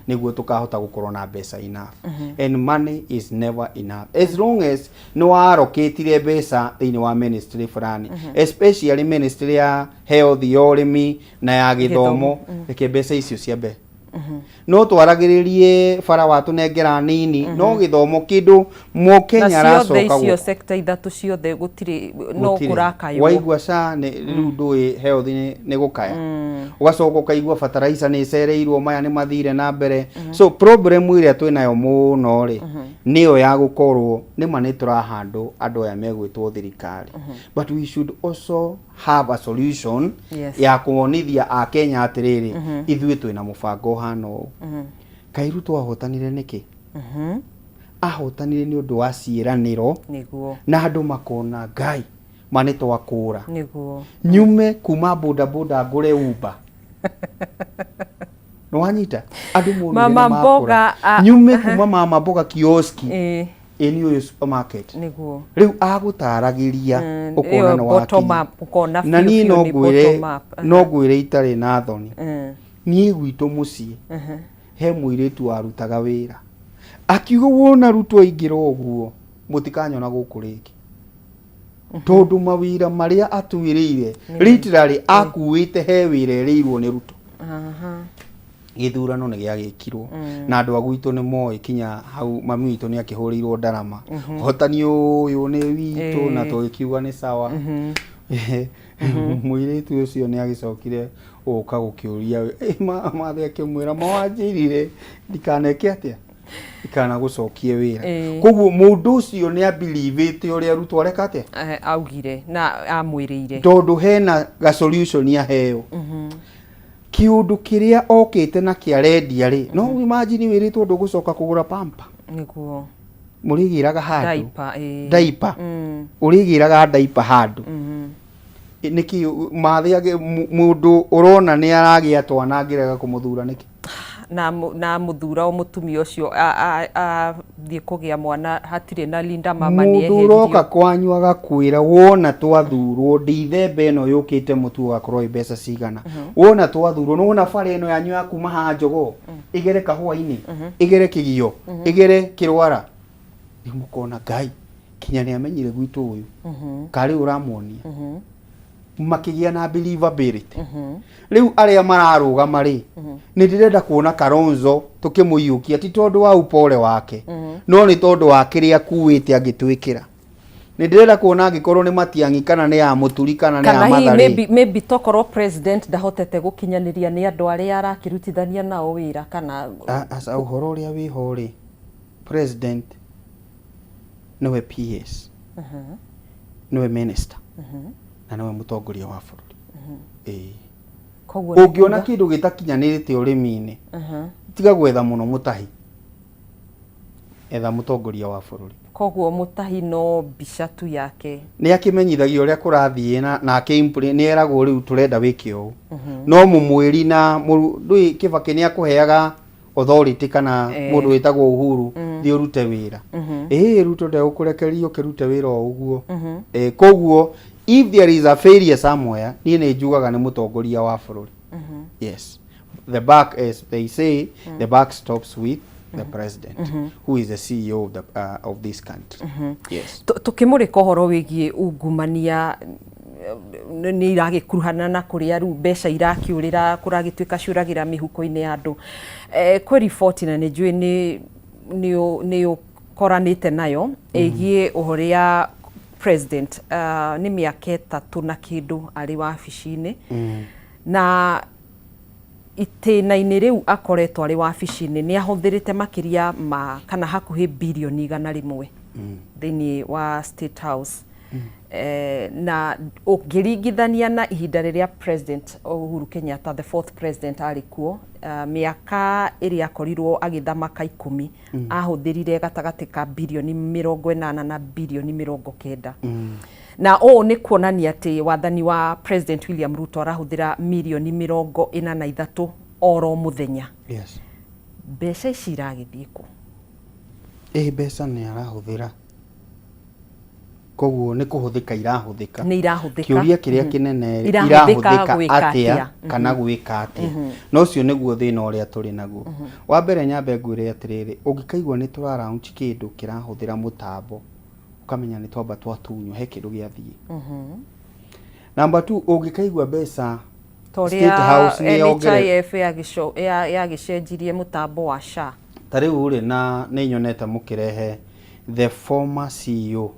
nĩguo tũkahota gũkorwo na mbeca enough, and money is never enough as long as nĩ warokĩtire mbeca thĩinĩ wa ministry fulani, especially ministry ya health, ya ũrĩmi na ya gĩthomo. Reke mbeca icio ciambe no twaragĩrĩrie bara watũnengera nini, no gĩthomo kĩndũ Na mũkenya ciothe aracoka icio gũkũ. Sector ithatũ ciothe gũtirĩ no Gũtirĩ. kũrakaywo. Waigua ca nĩ rĩu ndũĩ health nĩ gũkaya, ũgacoka ũkaigua fertilizer nĩ ĩcereirwo, maya nĩ mathire na mbere. So problem ĩrĩa twĩnayo mũno rĩ, nĩyo ya gũkorwo nĩma nĩ tũrahandũ andũ aya megwĩtwo thirikari, but we should also have a solution ya kuonithia akenya atĩrĩrĩ, ithuĩ twĩna mũbango ũhana ũũ. Kaĩ Ruto ahotanire nĩkĩ? Ahotanire nĩ ũndũ wa ciĩranĩro na andũ makona Ngai ma nĩ twakũra. Nyume kuma boda boda ngũre Uber. Nĩ wanyita? Andũ monire Mama nĩ makũra. mboga, Nyume kuma mama mboga kioski ĩni ũyũ supermarket. Rĩu agũtaragĩria ũkona Ĩyo nĩ bottom wakinya. up, ũkona Na biũ niĩ biũ no nĩ ngwĩre, bottom up. no ngwĩre itarĩ na thoni, niĩ gwitũ mũciĩ he mũirĩtu warutaga wĩra. Akiuga wona Ruto aingĩra ũguo mũtikanyona gũkũ rĩngĩ, tondũ mawĩra marĩa atwĩrĩire, literally akuĩte he wĩra ĩrĩirwo nĩ Ruto. Gĩthurano nĩ gĩagĩkirwo na andũ a gwitũ nĩ moĩ kinya hau mami witũ nĩ akĩhũrĩirwo ndarama, ũhotani ũyũ nĩ witũ, na tũgĩkiuga nĩ sawa. Mũirĩtu ũcio nĩ agĩcokire gũka gũkĩũria mathe, akĩmwĩra mawanjĩrire ndikaneke atĩa, ndikanagũcokie wĩra. Koguo mũndũ ũcio nĩ abilivĩte ũrĩa Ruto areka atĩa. Augire na amwĩrĩire. Tondũ hena ga solution aheo kĩũndũ kĩrĩa okĩte na kĩarendia rĩ, no imagine wĩrĩtwo ndũgũcoka kũgũra pamper. Mũrĩgĩraga handũ. Diaper, ĩĩ. Diaper. Ũrĩgĩraga diaper handũ. Nĩkĩ mathe mũndũ ũrona nĩ aragĩa twana angĩrega kũmũthura nĩkĩ? Na mũthura o mũtumia ũcio athiĩ kũgĩa mwana hatirĩ na Linda Mama nĩ Mũndũ ũroka eheririo. kwanyu agakwĩra wona twathurwo ndithemba ĩno yũkĩte mũtu ũgakorwo wĩ mbeca cigana, wona twathurwo nĩ wona bara ĩno yanyu ya kuma haha Njogoo ĩgere kahũa-inĩ, ĩgere Kĩgio, ĩgere Kĩrwara, rĩu mũkona Ngai kinya nĩ amenyire gwitũ ũyũ karĩ ũramuonia makĩgĩa na believability. Rĩu arĩa mararũgama rĩ, nĩ ndĩrenda kuona Kalonzo tũkĩmũiyũkia, ti tondũ wa upole wake, no nĩ tondũ wa kĩrĩa akuĩte angĩtwĩkĩra. Nĩ ndĩrenda kuona angĩkorwo nĩ Matiang'i kana nĩ ya Mũturi kana nĩ ya Kana hihi Mathare. Maybe tokorwo president ndahotete gũkinyanĩria nĩ andũ arĩa arakĩrutithania nao wĩra kana Aca, ũhoro ũrĩa wĩho rĩ, president nĩwe PS, nĩwe minister na nĩwe mũtongoria wa bũrũri, ĩĩ. Koguo nĩ Ũngĩona kĩndũ gĩtakinyanĩrĩte ũrĩmi-inĩ, tiga gwetha mũno mũtahi, etha mũtongoria wa bũrũri. Koguo mũtahi no mbica tu yake. Nĩ akĩmenyithagia ũrĩa kũrathiĩ na nĩ eragwo rĩu tũrenda wĩke ũũ, no mũmwĩri na ndũĩ Kĩbakĩ nĩ akũheaga authority kana mũndũ wĩtagwo Uhuru, thiĩ ũrute wĩra. Ĩĩ, Ruto ndegũkũrekereria ũkĩrute wĩra o ũguo. Koguo if there is a failure somewhere, niĩ nĩ njugaga nĩ mũtongoria wa bũrũri. Yes, the buck, as they say, the buck stops with the president, who is the CEO of this country. Yes. Tũkĩmũrĩka ũhoro wĩgiĩ ungumania, nĩ iragĩkuruhana na kũrĩa rĩu mbeca irakĩũrĩra, kũragĩtuĩka ciũragĩra mĩhuko-inĩ ya andũ. Kwĩ riboti na nĩ njũĩ nĩ ũkoranĩte nayo ĩgiĩ ũrĩa president nĩ mĩaka 3 na kĩndũ arĩ wabici-inĩ, na itĩna-inĩ rĩu akoretwo arĩ wabici-inĩ nĩ ahũthĩrĩte makĩria ma kana hakuhĩ birioni 100 thĩinĩ wa State House. Na ũngĩringithania na ihinda rĩrĩa President Uhuru Kenyatta, the fourth president, arĩ kuo, mĩaka ĩrĩa akorirwo agĩthamaka 10, ahũthĩrire gatagatĩ ka birioni 80 na birioni 90. Na ũũ nĩ kuonania atĩ wathani wa President William Ruto arahũthĩra mirioni 43 oro mũthenya. Mbeca ici iragĩthiĩ kũ? Ĩ mbeca nĩ arahũthĩra, koguo nĩ kũhũthĩka irahũthĩka. Nĩ irahũthĩka. Kĩũria kĩrĩa kĩnene rĩ, Irahũthĩka irahũthĩka gwĩka atĩa atĩa? Kana gwĩka atĩa? Na ũcio nĩguo thĩna ũrĩa tũrĩ naguo. Wa mbere nyambe ngwĩre atĩrĩrĩ, ũngĩkaigua nĩ tũra launch kĩndũ kĩrahũthĩra mũtambo, ũkamenya nĩ twamba twatunywo he kĩndũ gĩathiĩ. Number two, ũngĩkaigua mbeca Ta State House ũrĩa nĩ yongerera NHIF yagĩcenjirie mũtambo wa SHA. Ta rĩu rĩ, na nĩ nyonete mũkĩrehe the former CEO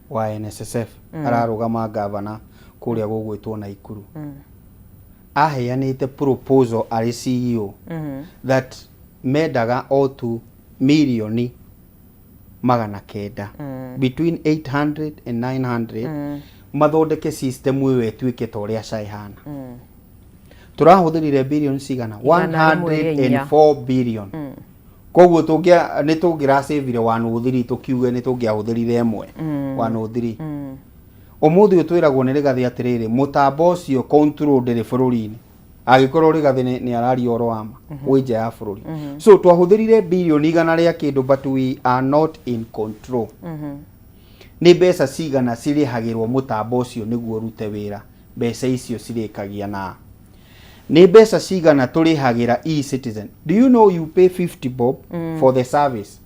wa NSSF ararũgama gavana kũrĩa gũgwĩtwo Naikuru, aheanĩte proposal arĩ CEO that mendaga o tu 900,000,000, between 800 and 900, mathondeke system ĩyo ĩtuĩke ta ũrĩa SHA ĩhana. Tũrahũthĩrire billion cigana? 104. 104 billion. Koguo tũngĩa nĩ tũngĩracĩvire 103, tũkiuge nĩ tũngĩahũthĩrire ĩmwe 103. Ũmũthĩ ũyũ twĩragwo nĩ Rĩgathĩ atĩrĩrĩ, mũtambo ũcio control ndĩrĩ bũrũri-inĩ, angĩkorwo Rĩgathĩ nĩ araria ũhoro wa ma wĩ nja ya bũrũri. So twahũthĩrire birioni igana rĩa kĩndũ, but we are not in control. Nĩ mbeca cigana cirĩhagĩrwo mũtambo ũcio nĩguo ũrute wĩra? Mbeca icio cirĩkagia na Nĩ mbeca cigana tũrĩhagĩra eCitizen? Do you know you pay 50 bob for the service?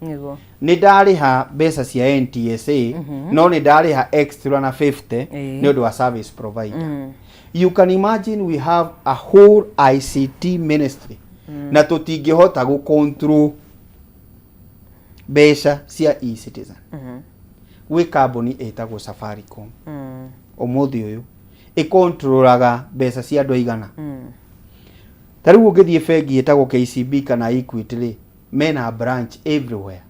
Nĩ ndarĩha mbeca cia NTSA, no nĩ ndarĩha extra na 50 nĩ ũndũ wa service provider. You can imagine we have a whole ICT ministry na tũtingĩhota gũ control mbeca cia eCitizen. Gwĩ kambuni ĩtagwo Safaricom ũmũthĩ ũyũ ĩkontrolaga mbeca cia andũ aigana. Ta rĩu ũngĩthiĩ bengi ĩtagwo KCB kana Equity rĩ, mena branch everywhere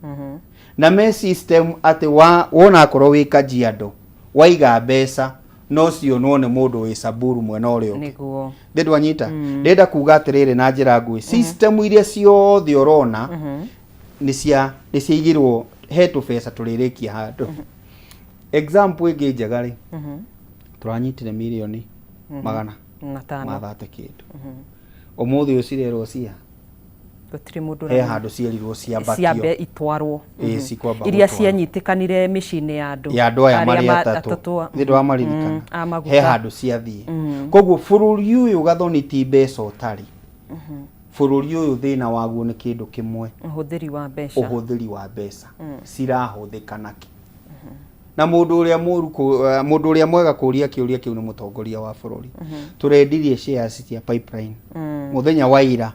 na me system atĩ wa wona akorwo wĩ Kajiado waiga mbeca no cionwo nĩ mũndũ wĩ Samburu mwena ũrĩa ũngĩ. Thĩ ndwanyita. Ndĩrenda kuga atĩrĩrĩ na njĩra nguhĩ, system iria ciothe ũrona nĩ cia nĩ ciaigirwo he tũbeca tũrĩrĩkia handũ. Example ĩngĩ njega rĩ, tũranyitire mirioni magana matano mathate kĩndũ, ũmũthĩ ũyũ cirerwo cia Gũtirĩ mũndũ he ũramenya. Handũ cierirwo ciambatio. Ciambe itwarwo. Ĩĩ, cikwamba Iria gũtwarwo. Cianyitĩkanire mĩciĩ-inĩ ya andũ Ya andũ aya arĩa marĩ atatũ. Atatũ. Thĩ ndwamaririkana? A maguta. He handũ ciathiĩ. Koguo bũrũri ũyũ, Gathoni, ti mbeca ũtarĩ. Bũrũri ũyũ thĩna waguo nĩ kĩndũ kĩmwe. Ũhũthĩri wa mbeca. Ũhũthĩri wa mbeca, cirahũthĩka nakĩ? Na mũndũ ũrĩa mũru mũndũ ũrĩa mwega kũria kĩũria kĩu nĩ mũtongoria wa bũrũri. Tũrendirie shares cia pipeline mũthenya wa ira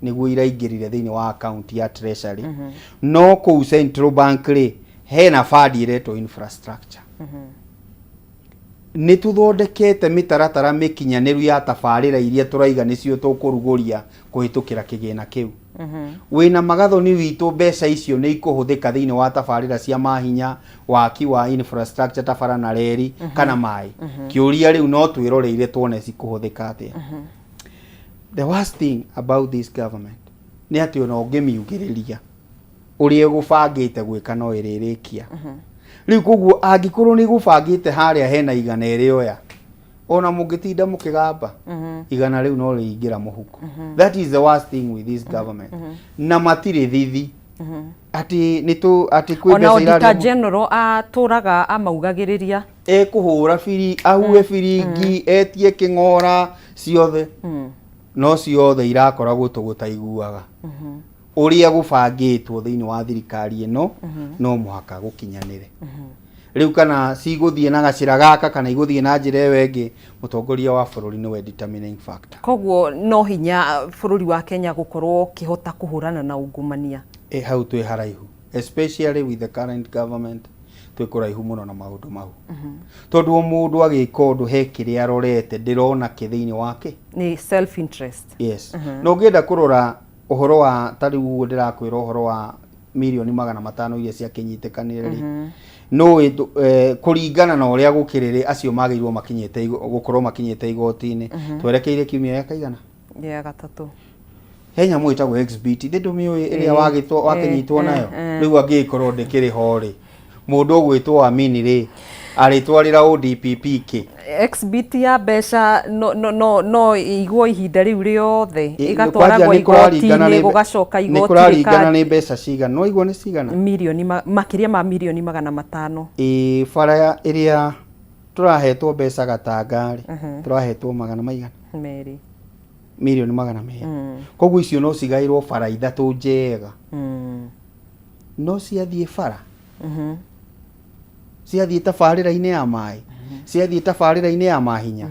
nĩguo iraingĩrire thĩinĩ wa account ya treasury, no kũu central bank rĩ, hena fund ĩretwo infrastructure. Nĩ tũthondekete mĩtaratara mĩkinyanĩru ya tabarĩra iria tũraiga nĩcio tũkũrugũria kũhĩtũkĩra kĩgĩna kĩu. Wĩna magathoni witũ, mbeca icio nĩ ikũhũthĩka thĩinĩ wa tabarĩra cia mahinya, waki wa infrastructure ta bara na reri kana maĩ. Kĩũria rĩu no twĩroreire tuone cikũhũthĩka atĩa. The worst thing about this government nĩ atĩ ona ũngĩmiugĩrĩria ũrĩa ĩgũbangĩte gwĩka no ĩrĩrĩkia. Rĩu koguo angĩkorwo nĩ ĩgũbangĩte harĩa hena igana ĩrĩoya, ona mũngĩtinda mũkĩgamba, igana rĩu no rĩingĩra mũhuko. That is the worst thing with this government. Na matirĩ thithi atĩ nĩ tũ atĩ kwĩ Ona mbeca Auditor irarĩa. General atũraga amaugagĩrĩria. Ekũhũra biri, ahuhe biringi, etie kĩng'ora ciothe, no ciothe irakoragwo tũgũtaiguaga ũrĩa gũbangĩtwo thĩinĩ wa thirikari ĩno no mũhaka gũkinyanĩre. Rĩu kana cigũthiĩ na gacĩra gaka kana igũthiĩ na njĩra ĩyo ĩngĩ, mũtongoria wa bũrũri nĩwe determining factor. Koguo no hinya bũrũri wa Kenya gũkorwo ũkĩhota kũhũrana na ungumania. E, hau twĩ haraihu, especially with the current government, twĩ kũraihu mũno na maũndũ mau, tondũ o mũndũ agĩka ũndũ he kĩrĩa arorete ndĩrona kĩ thĩinĩ wake. Nĩ self interest. Yes. Na ũngĩenda kũrora ũhoro wa ta rĩu ũguo ndĩrakwĩra ũhoro wa mirioni 500 iria ciakĩnyitĩkanire rĩ, nũĩ kũringana na ũrĩa gũkĩrĩ rĩ, acio magĩrĩirwo makinyĩte gũkorwo makinyĩte igoti-inĩ. Twerekeire kiumia gĩa kaigana? Gĩa gatatũ. He nyamũ ĩtagwo XBT, thĩ ndũmĩũĩ, ĩrĩa wagĩtwo wakĩnyitwo nayo. Rĩu angĩgĩkorwo ndĩkĩrĩ ho rĩ, mũndũ ũgwĩtwo Amini rĩ, arĩtwarĩra ODPP kĩ? XBT ya mbeca no ĩigwo ihinda rĩu rĩothe, ĩgatwaragwo Kwanja nĩ kũraringana igoti-inĩ, gũgacoka nĩ igoti kũraringana rĩka nĩ mbeca cigana, no igua nĩ cigana. Mirioni makĩria ma mirioni 500. Ĩ, bara ĩrĩa tũrahetwo mbeca gatanga rĩ, tũrahetwo magana maigana? Merĩ. Mirioni 200. Koguo icio no cigaĩrwo bara ithatũ njega, no ciathiĩ bara, ciathiĩ tabarĩra-inĩ ya maĩ, ciathiĩ tabarĩra-inĩ ya mahinya,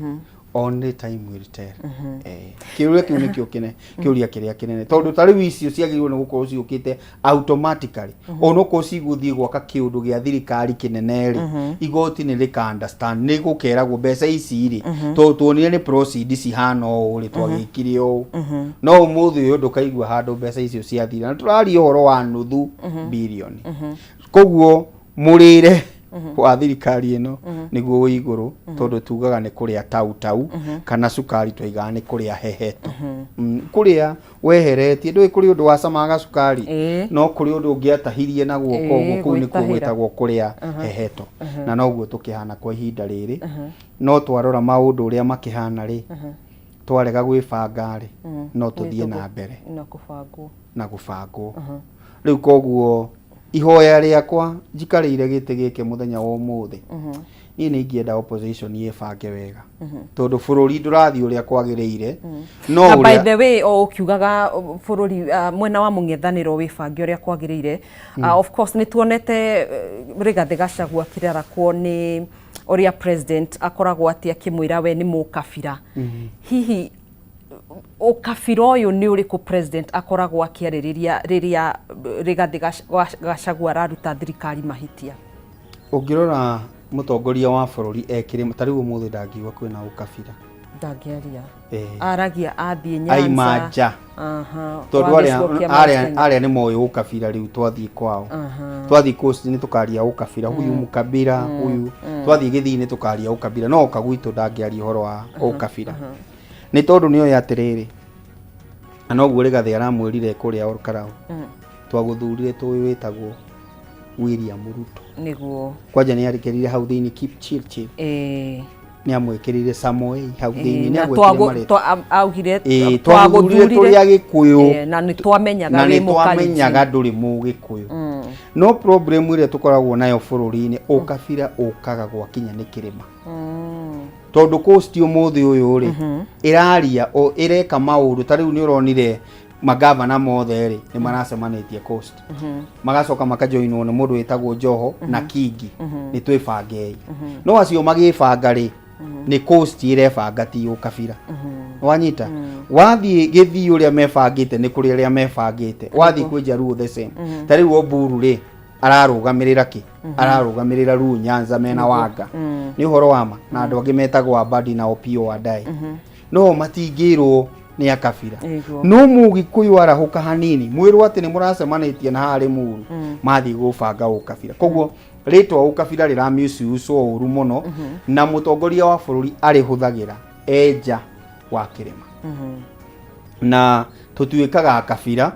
only time will tell. Kĩũria kĩu nĩkĩo kĩne kĩũria kĩrĩa kĩnene, tondũ ta rĩu icio ciagĩrĩirwo nĩ gũkorwo ciũkĩte automatically, onokorwo cigũthiĩ gwaka kĩũndũ gĩa thirikari kĩnene rĩ, igoti nĩ rĩka understand nĩ gũkeragwo mbeca ici rĩ, tondũ tuonire nĩ proceed cihana ũũ rĩ, twagĩkire ũũ. No ũmũthĩ ũyũ ndũkaigua handũ mbeca icio ciathire, na tũraria ũhoro wa nuthu bilioni. Koguo mũrĩre wa thirikari ĩno nĩguo wĩ igũrũ, tondũ tugaga nĩ kũrĩa tau tau kana cukari, twaigaga nĩ kũrĩa heheto. Kũrĩa weheretie, ndũĩ kũrĩ ũndũ wacamaga cukari, no kũrĩ ũndũ ũngĩatahirie na guoko ũguo, kũu nĩkuo Gwĩtahĩra. Gwĩtagwo kũrĩa heheto, na noguo tũkĩhana kwa ihinda rĩrĩ. No twarora maũndũ ũrĩa makĩhana rĩ, twarega gwĩbanga rĩ, no tũthiĩ na mbere na kũbangwo. Na gũbangwo rĩu. Koguo ihoya rĩakwa njikarĩire gĩtĩ gĩkĩ mũthenya wa ũmũthĩ Niĩ nĩ ingĩenda opposition ĩbange wega, tondũ bũrũri ndũrathiĩ ũrĩa kwagĩrĩire. No Na by ũrĩa the way, o ũkiugaga bũrũri, mwena wa mũng'ethanĩro wĩbange ũrĩa kwagĩrĩire, of course nĩ tuonete Rigathĩ Gachagua akĩrarakwo nĩ ũrĩa president akoragwo atĩ akĩmwĩra we nĩ mũkabira. Hihi ũkabira ũyũ nĩ ũrĩkũ president akoragwo akĩarĩrĩria rĩrĩa Rigathĩ Gachagua araruta thirikari mahĩtia? Ũngĩrora mũtongoria wa bũrũri ekĩrĩ ta rĩu ũmũthĩ, ndangiuga kwĩna ũkabira. Ndangĩaria. Eh. Aragia athiĩ Nyanza. Aima nja. Tondũ wa arĩa gĩcigo kĩa Mount arĩa Kenya. Arĩa nĩ moĩ ũkabira. Rĩu twathiĩ kwao, twathiĩ coast nĩ tũkaria ũkabira, huyu mkabira huyu. Twathiĩ gĩthii nĩ tũkaria ũkabira, no oka gwitũ ndangĩaria ũhoro wa ũkabira, nĩ tondũ nĩ oĩ atĩrĩrĩ, na noguo Rigathĩ aramwĩrire kũrĩa Olkarau, twagũthurire tũĩ wĩtagwo William Ruto. Kwanja nĩ arĩkĩrire hau thĩinĩ Kipchirchir. Nĩ amwĩkĩrire Samoei hau thĩinĩ, nĩ Na agwetire marĩtwa. Augire Ĩĩ, twagũthurire tũrĩ Agĩkũyũ. Na nĩ twamenyaga Na wĩ nĩ mũkalenjin. twamenyaga ndũrĩ mũgĩkũyũ. No problem ĩrĩa tũkoragwo nayo bũrũri-inĩ, ũkabira ũkaga gwakinya nĩ kĩrĩma, tondũ coast ũmũthĩ ũyũ rĩ, ĩraria o ĩreka maũndũ. Ta rĩu nĩ ũronire magavana mothe rĩ, nĩ maracemanĩtie coast, magacoka makajoinwo nĩ mũndũ wĩtagwo Joho na Kingi, nĩ twĩbangei. No acio magĩbanga rĩ, nĩ coast ĩrebanga, ti ũkabira. Wanyita, wathiĩ gĩthii ũrĩa mebangĩte, nĩ kũrĩ arĩa mebangĩte. Wathiĩ kwĩ Jaluo the same. Ta rĩu Oburu rĩ, ararũgamĩrĩra kĩ? Ararũgamĩrĩra Luo Nyanza mena Wanga, nĩ ũhoro wa ma, na andũ angĩ metagwo Abadi na Opiyo Wandayi, no matingĩrwo nĩ akabira. No mũgĩkũyũ arahũka hanini, mwĩrwo atĩ nĩ mũracemanĩtie na haha Limuru, mathiĩ gũbanga ũkabira. Koguo rĩtwa ũkabira rĩra misuse ũru mũno, na mũtongoria wa bũrũri arĩhũthagĩra enja wa kĩrĩma, na tũtuĩkaga akabira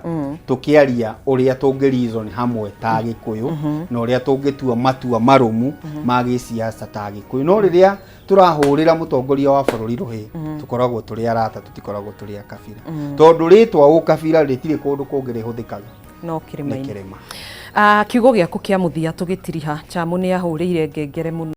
tũkĩaria ũrĩa tũngĩ reason hamwe ta Gĩkũyũ, na ũrĩa tũngĩtua matua marũmu ma gĩciaca ta Gĩkũyũ. No rĩrĩa tũrahũrĩra mũtongoria wa bũrũri rũhĩ, tũkoragwo tũrĩ arata, tũtikoragwo tũrĩ akabira, tondũ rĩtwa ũkabira rĩtirĩ kũndũ kũngĩ rĩhũthĩkaga. No nĩ kĩrĩma-inĩ. Kĩrĩma. Kiugo gĩaku kĩa mũthia tũgĩtiriha. Chamu nĩ ahũrĩire ngengere mũno.